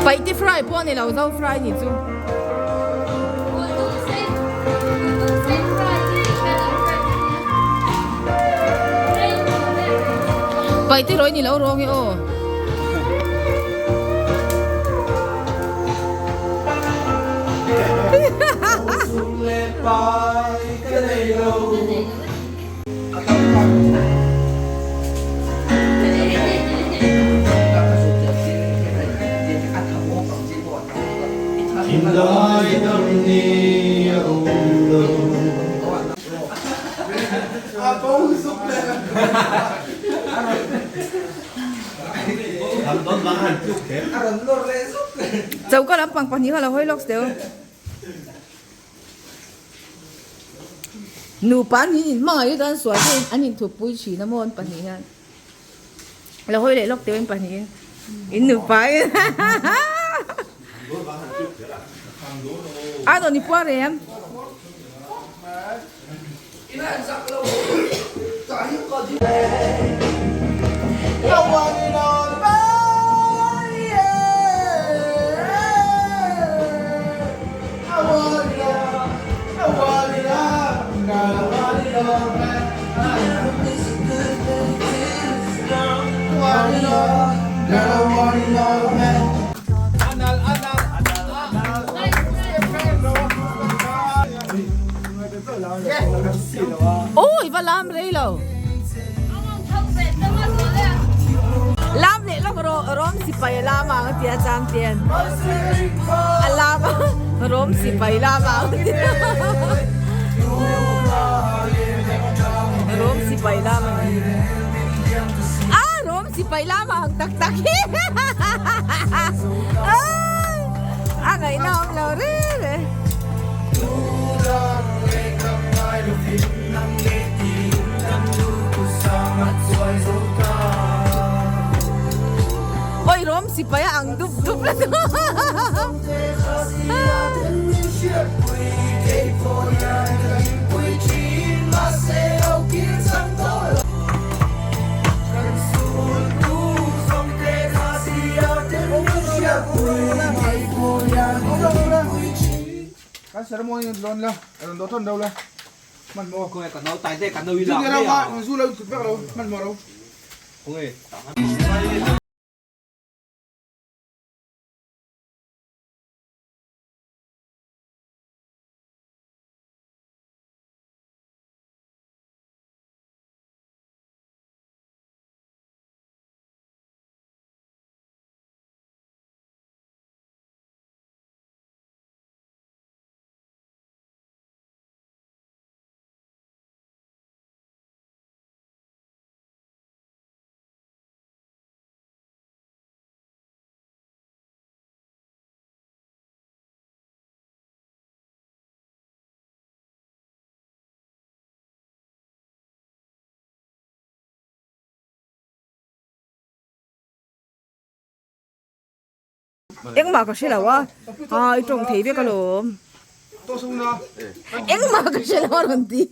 Paihte fry pawh a ni lo zo fry ni chu. Paihte rawih ni lo rawng e aw. Choka lampang pahnih kha lo hawi lawk deuh. Nupa an in hmangaih hi chuan sual te an inthup pui thin a maw an pahnih hian. Lo hawi leh lawk teuh in pahnih in in nupa in a rawn i puar em? rei lo. Lam leh lawk rawh Rom sipai a lam ang a tia chang ten a lam a Rom sipai lam ang a tia Rom sipai lam a ni a Rom sipai lam ang tak tak hi a ngaihna awm lo reng e. Oi rawm sipai a ang dup dup la tu. Kan ceremony lawn la, rawn dawh tawn deuh la. Man maw? Khawnge ka nau tai te ka nau i lak mai a. Zu lo tut vek lo, man maw ro. Khawnge. Engmah ka hre lo a, aa i tawng thei vek alawm. Engmah ka hre lo a rawn ti.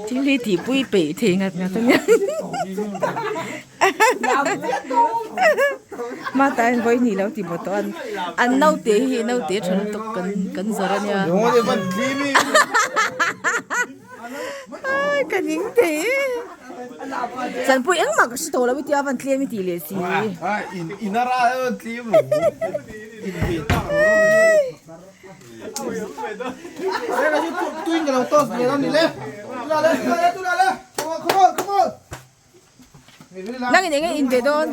Thil hi tihpui peih thei ngat ngat a nia. Mata in vawi hnih lo ti maw tawh an an naute hi naute tha lutuk kan kan zawrh a nia. Ai ka ning thei e. Chanpui engmah ka hre tawh lo i tia van tlem i tih leh si. Nang in enge in ve dawn?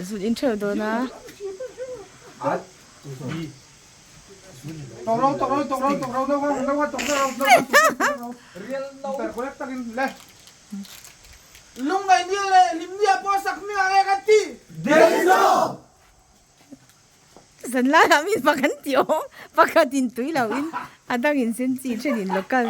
Zut in theuh dawn a. Zan laiah mi pakhat an ti awm, pakhat in tui lo in a dang in sen chi then in local.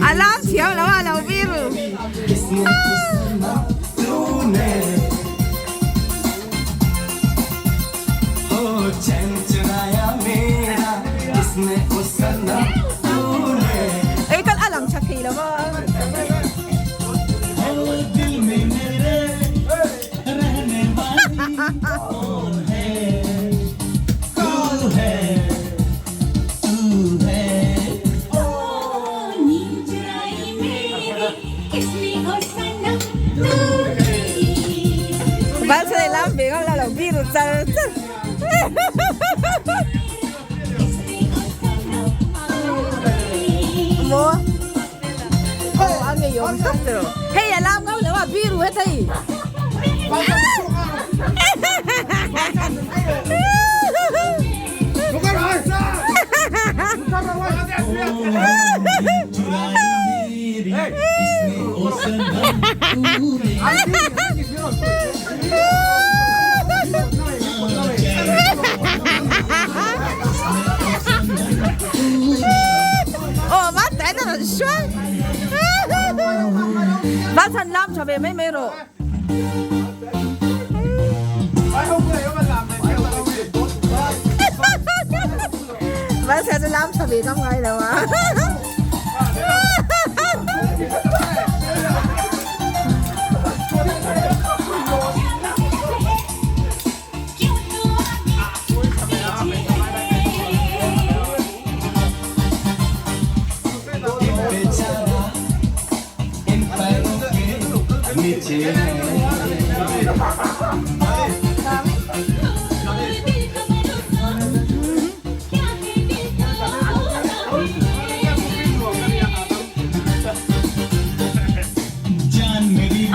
A lam thiam lo a lo vir. Valsei lam ve ngam la lo biru char char. Maw? Aw a ngeiawm tak te rawh. Hei a lam ngam lo a biru he thei. Aw va tain a rawn hruai. Va chhan lam tha ve mai mai rawh. Va chhan chu lam tha ve ngam ngai lo a.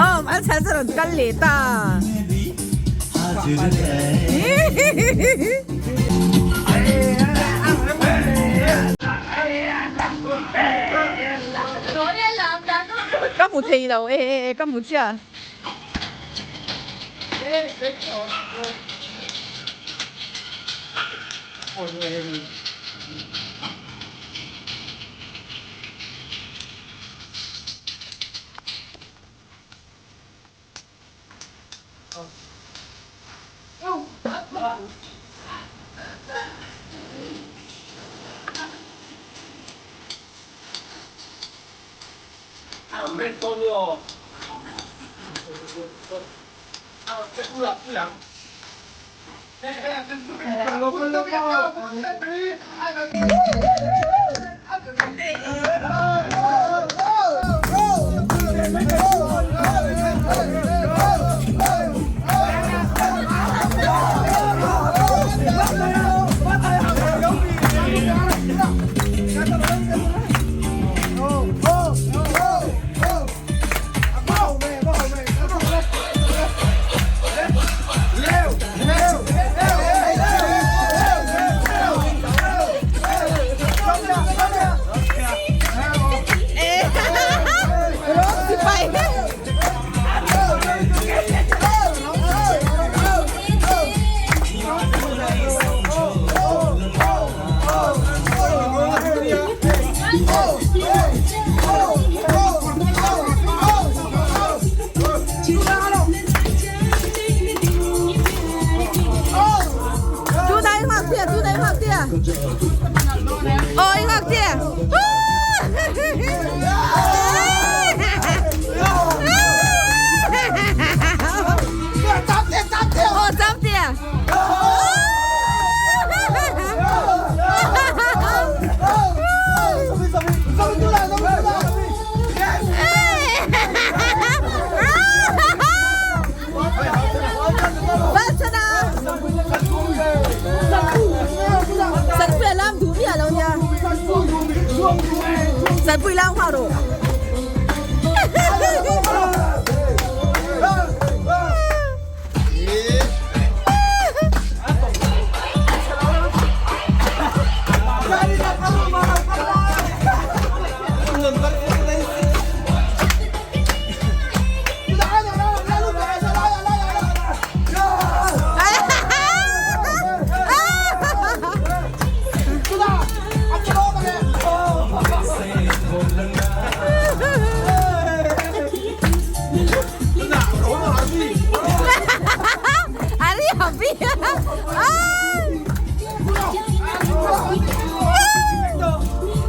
Aw an chhan chu rawn kal leh ta. Ka hmu thei lo e e e ka hmu chiah.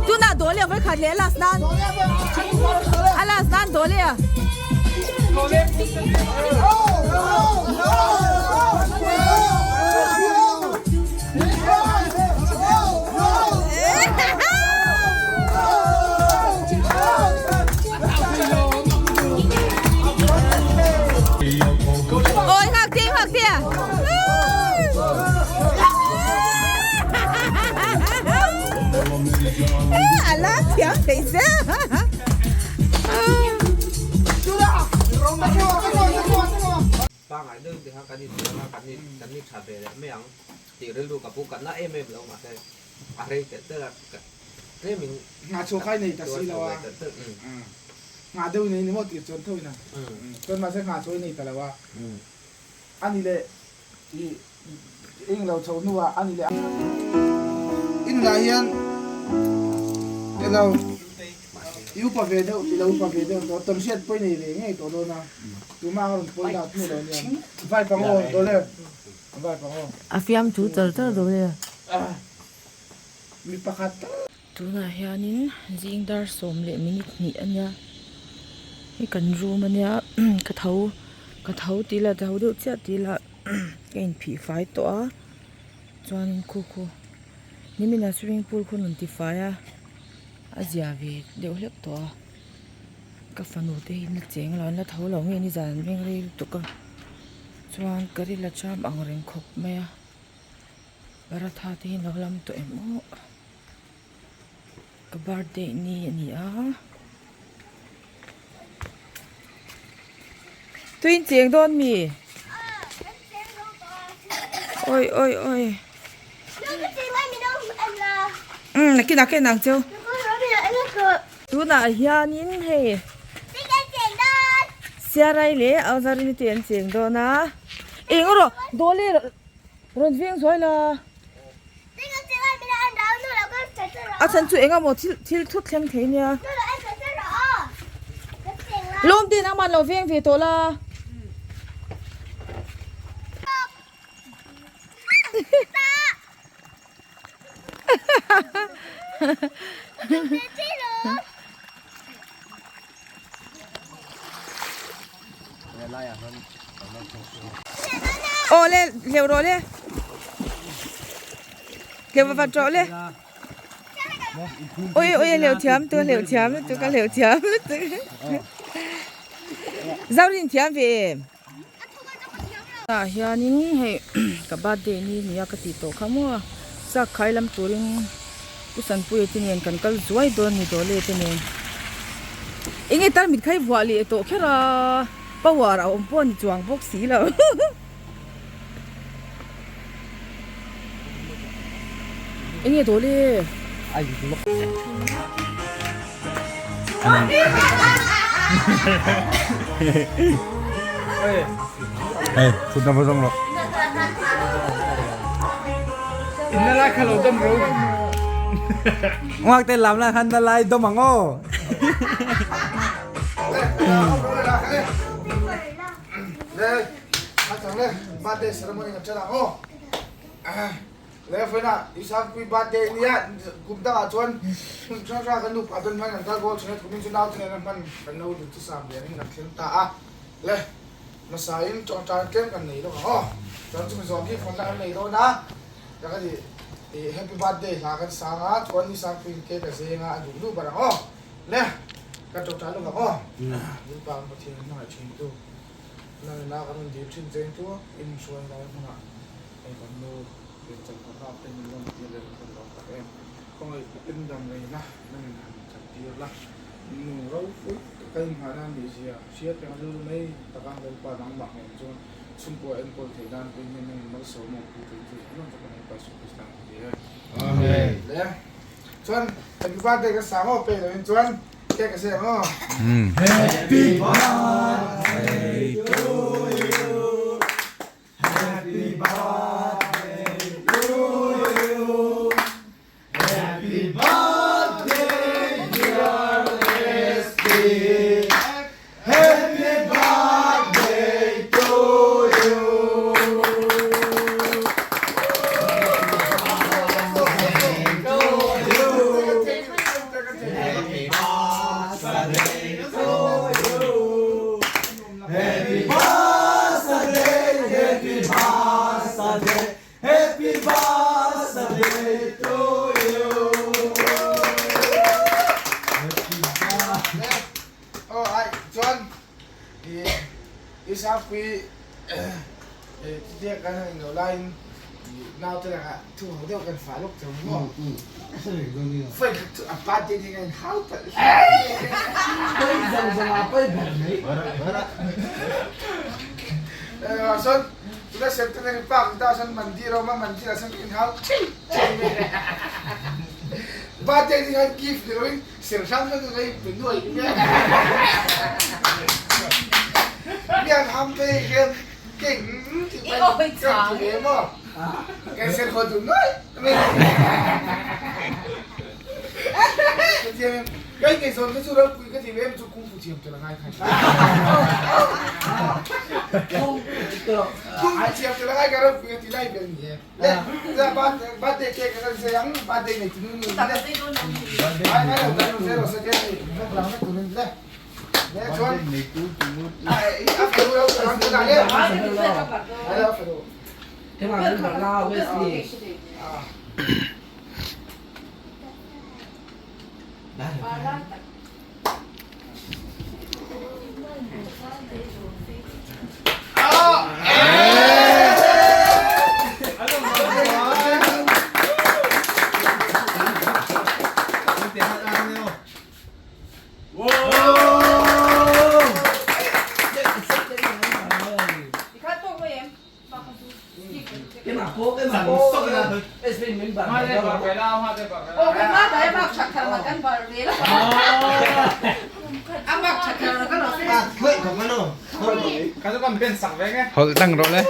Tunah dawl leh vawikhat leh last nan. Dole a. Ôi ngạc thiên ngạc thiên. A la thiam thei se. Pangai deuh tih kha kan inhmuh a, kan in kan in tha ve leh mai ang tih rilru ka pu kan na em em lo mahse a rei telh telh a tlem in Nghah chhuah kha i nei ta si lo a, nghah deuh i nei ni maw tih chuan tho ina chuan mahse nghah chhuah i nei ta lo a, a ni leh i eng lo chho hnuah a ni leh i nunah hian elo i upa ve deuh i lo upa ve deuh tawh tawnhriat pawh i nei ve ngei tawh dawn a tumah a rawn pawi lat hnu lo nia vai pang aw dawle vai pang aw. A fiamthu char char dawle. Mi pakhat tal. Tunah hianin zing dar 11 a nia hei kan room a nia ka tho ka tho tih ila tho deuh chiah tih ila ka inphih fai tawh a chuanin khu khu nimin ah swimming pool khu rawn ti fai a a zia ve deuh hlek tawh a ka fanu te hi an la cheng lo an la tho lo nge nizan an beng rei lutuk a chuan ka ril a cham ang reng khawp mai a. Paratha te hi lo lam tawh em aw ka birthday ni a ni a tui in cheng dawn mi oi oi oi um nakinah ka en ang cheu tunah hianin hei siarai leh alzarini te an cheng dawn a eng erawh dawle Rawn veng zuai la. A chhan chu engemaw thil thil thut thleng thei nia. Lawm te nangmah lo veng ve tawh la. Aw le hleuh rawh le hleuh va vat rawh le ui ui hleuh thiam tu hleuh thiam lutuk a hleuh thiam lutuk Zorin thiam ve em tah hianin hei ka birthday ni nia ka tih tawh kha maw chak khai lam turin Pu Sanpuia te nen kan kal zuai dawn ni Dawle te nen enge tarmit kha i vuah leh tawh kher a power a awm pawh a ni chuang bawk si lo enge Dawle. Hey, phut na va zawng rawh. Inna lai kha lo dam ro. Ngoak te lam la khan na lai dom ang aw. Le, a chang le, birthday ceremony kan ṭan ang aw. Lehfena Isakpui birthday nia kum dangah chuan hmun hrang hrang kan nupa dawn hman kan kal kual thin a, kumin chu naute nena hman kan lo lut chu sam lianin kan thleng ta a, le hmasain tawngtai tlem kan nei lawk ang aw, chuan chumi zawng khi phone la kan nei dawn a, ka ka ti ih happy birthday hla kan sang a, chuan Isakpuiin cake a zeng a, a duh duh ber ang aw, le ka tawngtai lawk ang aw, Lalpa kan Pathian hmangaih thin tu, nangina kan rawn dil thin cheng chu inhruai lai hmunah. Hei kan nu piancham ka nghak te min rawn tir leh kan lawm tak em. Khawngaih takin dam reina nangin han chan tir la. Nu ropui taka inngahna a nih zia hriat reng rilru mai taka Lalpa nangmah ngei chuan chhungkua enkawl theih nan pawhin hian nangin malsawm awm pui tuin chu zawng zawng chu kan Lalpa Isu Krista ang ti e. Amen. Le chuan happy birthday ka sang aw pe loin chuan cake ka siam aw. Happy birthday to you. Happy birthday to you. Happy birthday dear ST. Happy birthday to you. Happy birthday to you. Chuan i Isakpui chutia kan han inlo laiin naute lakah thu ho deuh kan fah lawk chauh maw? Vawi khat chu a birthday ni kan hau palh hle. Chuan tuna Centenary Park ni ta chuan mandir a awm a, mandir ah chuan kan inhau thei thei mai. Birthday ni khan gift ni loin Ser hrang hrang ka in pe nuai mai a. Mian ham te hian keng ti mai ka ti ve maw? Kan ser haw duh nuai mai. Chutiang ka ingaihzawn te chu ropui ka ti ve em chu kung fu thiam tel a ngai kha. Kung fu thiam tel a ngai kha ropui ka ti lai ber ni e. Birthday cake kan sei ang birthday nei tunu nu le ai ngai lo kan zero second ni vek lang vek turin le le chuan ai a fanu lo kan tu le ai a fanu Hawlh tang rawh le.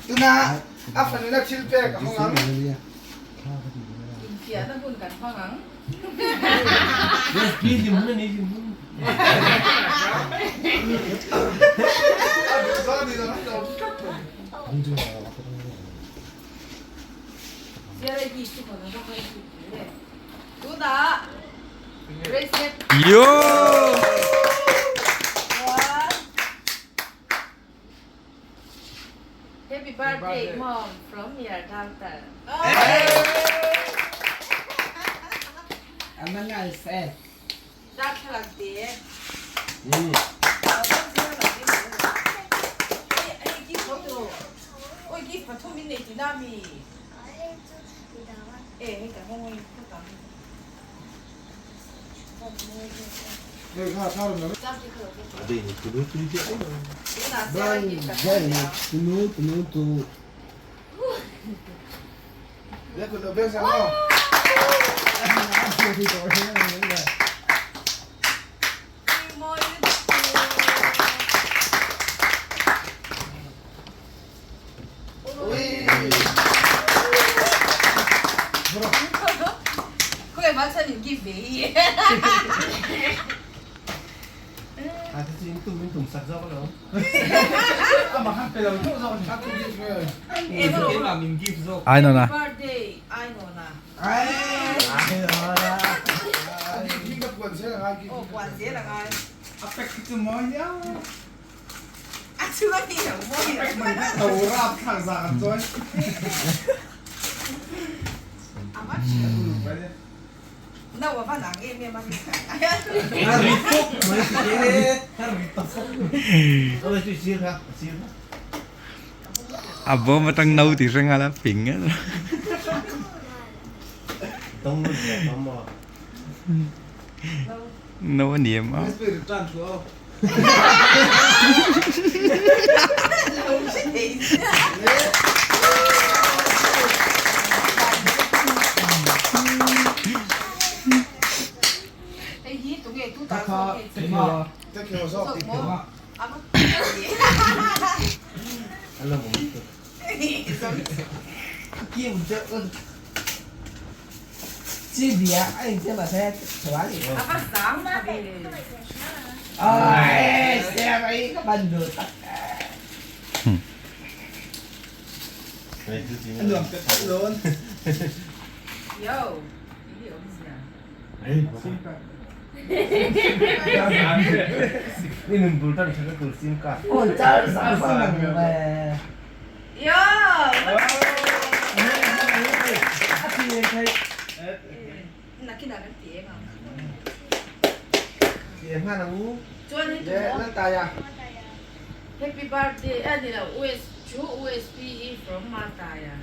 Tuna a fanuna thil pek a hawng ang. Infiahna hun kan hmang ang. Tunah bracelet. Yo! Happy birthday mom from your daughter. Darthlalang te. Oi gift pathum in nei tina mi. E hei ka hong oi phutang. Ai nona. A bawm atang no ti hre nghal a ping a. No a ni em a. Happy birthday a ni lo US chu USPE from Mataya.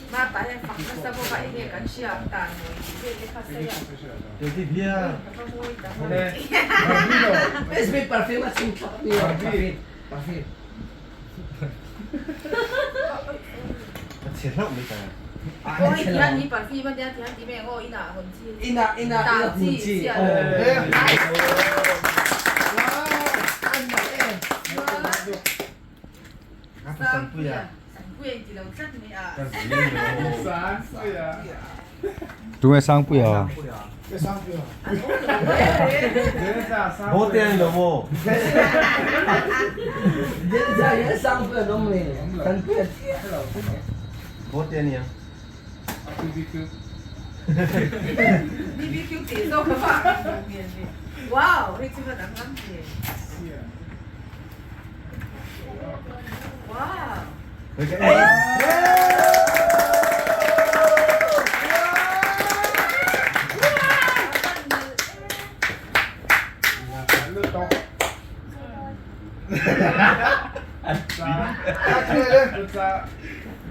Mataya fak nasa bawk a enge kan hria ang tan mawi tih vel te kha sawi a. Ka va mawi ta mawi. Tunge Sangpuia?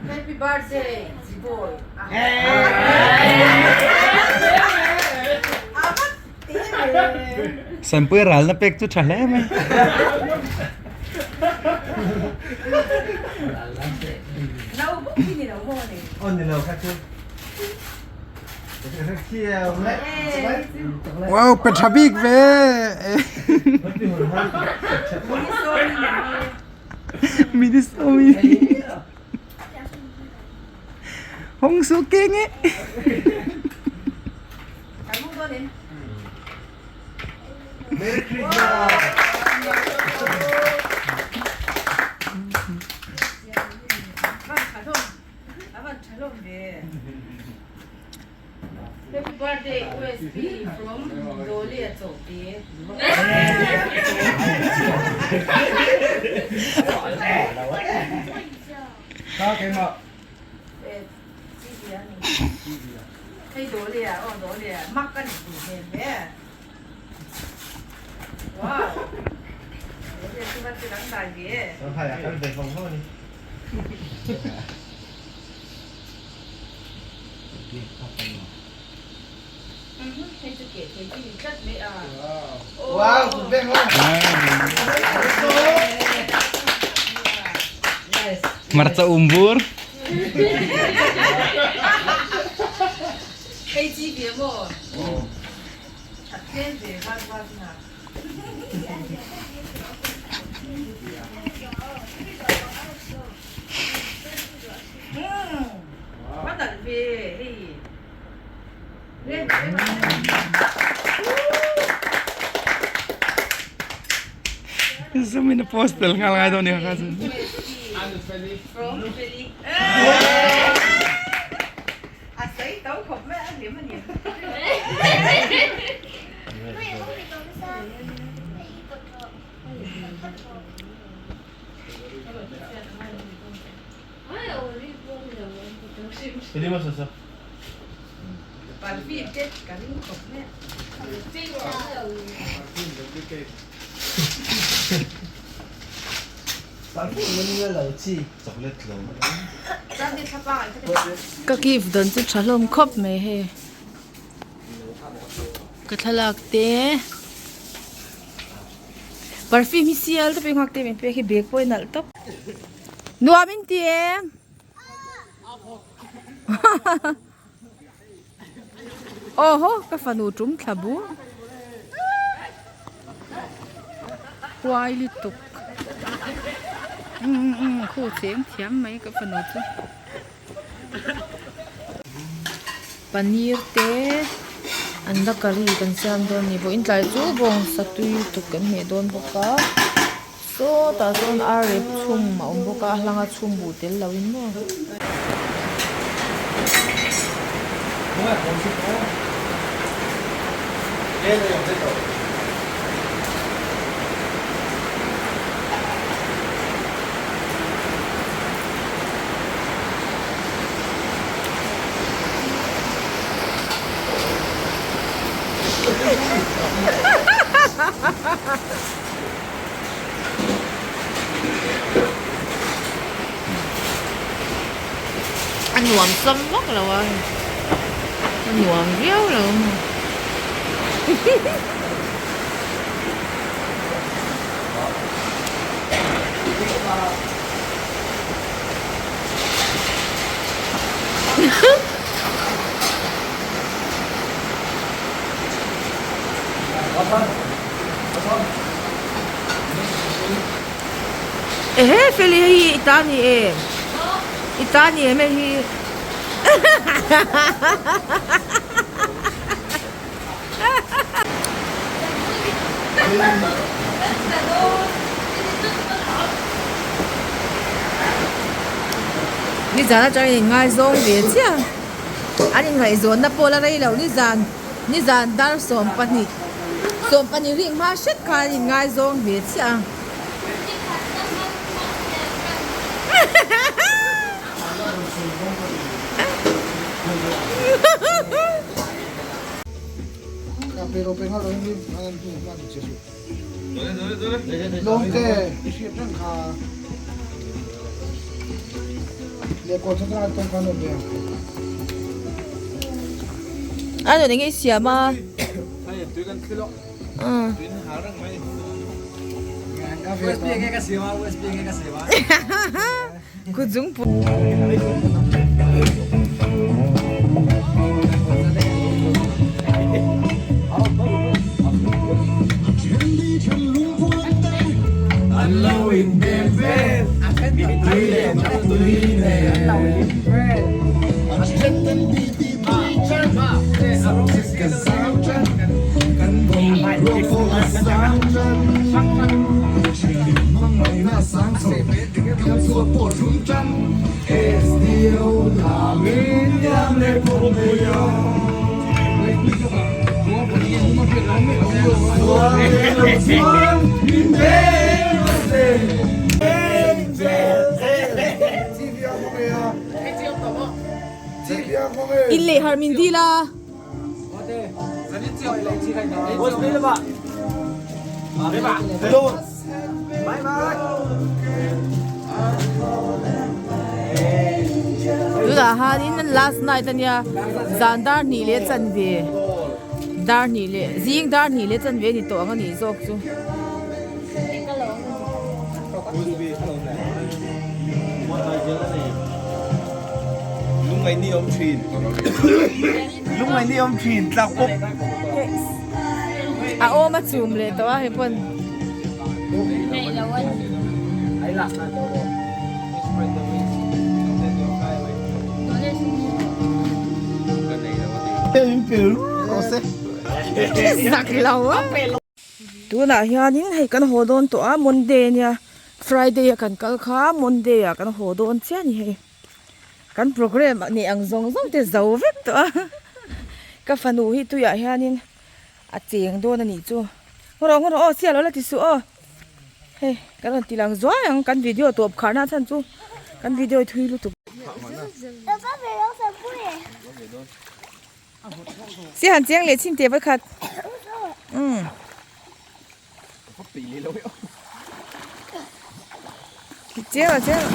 Happy birthday Jiboy. Sanpui ralna pek chu tha hle mai. Wow pe tha bik ve. Mini somi. Hong su ke nge. Merry Christmas. Happy birthday USB from Dolia Chawte. Hei Dolia aw Dolia mak a ni duh hmel hle. Wow. Dolia chu va che dang dai ve. Hei chu keh thei chi ni tlat mai a. Wow, kut beng la. Hmarcha um bur. Hei chi ve maw? That hmel ve van van na. A nalh ve hei. Zoom in a post tel ngal ngai dawn ni kha chu. Ka gift dawn chu tha hlawm khawp mai hei ka thlalak te perfume hi sial tawp in nghak te min pek hi bag pawh hi nalh tawp nuam in ti em. Aw haw ka fanu tum thla bur. Huai lutuk. Umm umm khu cheng thiam mai ka fanu chu. Paneer te anda curry kan siam dawn a ni bawk in tlai chu bawngsa tui lutuk kan hmeh dawn bawk a sawtah sawn ar rep chhum a awm bawk a a hlanga chhum buh tel lo in maw. A nuam sam vak lo a a nuam viau lo Ehe Feli hei hi i ta ni em i ta ni em hei hi Nizan atangin in ngaizawng ve chiah an inngaihzawnna pawh la rei lo nizan nizan dar 12 12 rik hma hret khan an inngaizawng ve chiah a. A nu enge i siam a Kut zung pui. In leh har min dil a. Tunah hianin last night ania zan dar hnih leh chanve dar hnih leh zing dar hnih leh chanve a ni tawh ang a nih zawk chu. A awm a chum leh tawh a hei pawn. Zak lo a. Tunah hianin hei kan haw dawn tawh a Monday ania Friday a kan kal kha Monday ah kan haw dawn chiah a ni hei. Kan programme a nih ang zawng zawng te zo vek tawh a ka fanu hi tuiah hianin a cheng dawn a nih chu ngaw rawh ngaw rawh aw sial lo la ti suh aw hei kan rawn ti lang zuai ang kan video tawp khar na chhan chu kan video hi thui lutuk si han cheng leh chin teh vawikhat umm. Chiang chiang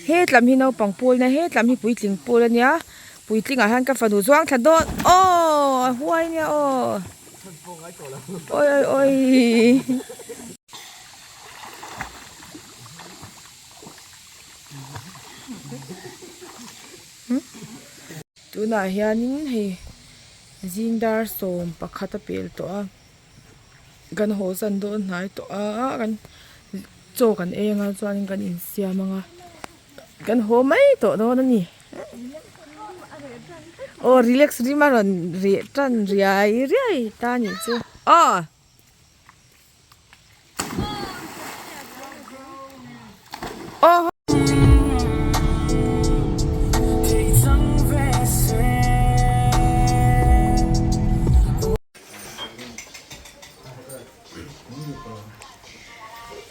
he tlam hi naupang pawl nia he tlam hi puitling pawl ania puitling ah hian ka fanu zuang thla dawn aw a huai ania aw awi awi awi. Tunah hianin hei zing dar 11 a pel tawh a kan haw zan dawn hnai tawh a kan chaw kan ei anga chuanin kan insiam anga kan haw mai tawh dawn a ni aw relax rim a rawn reh tan riai riai ta a nih chu aw.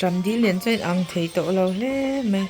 Ṭam dil nen chuan ang thei tawh lo hle mai.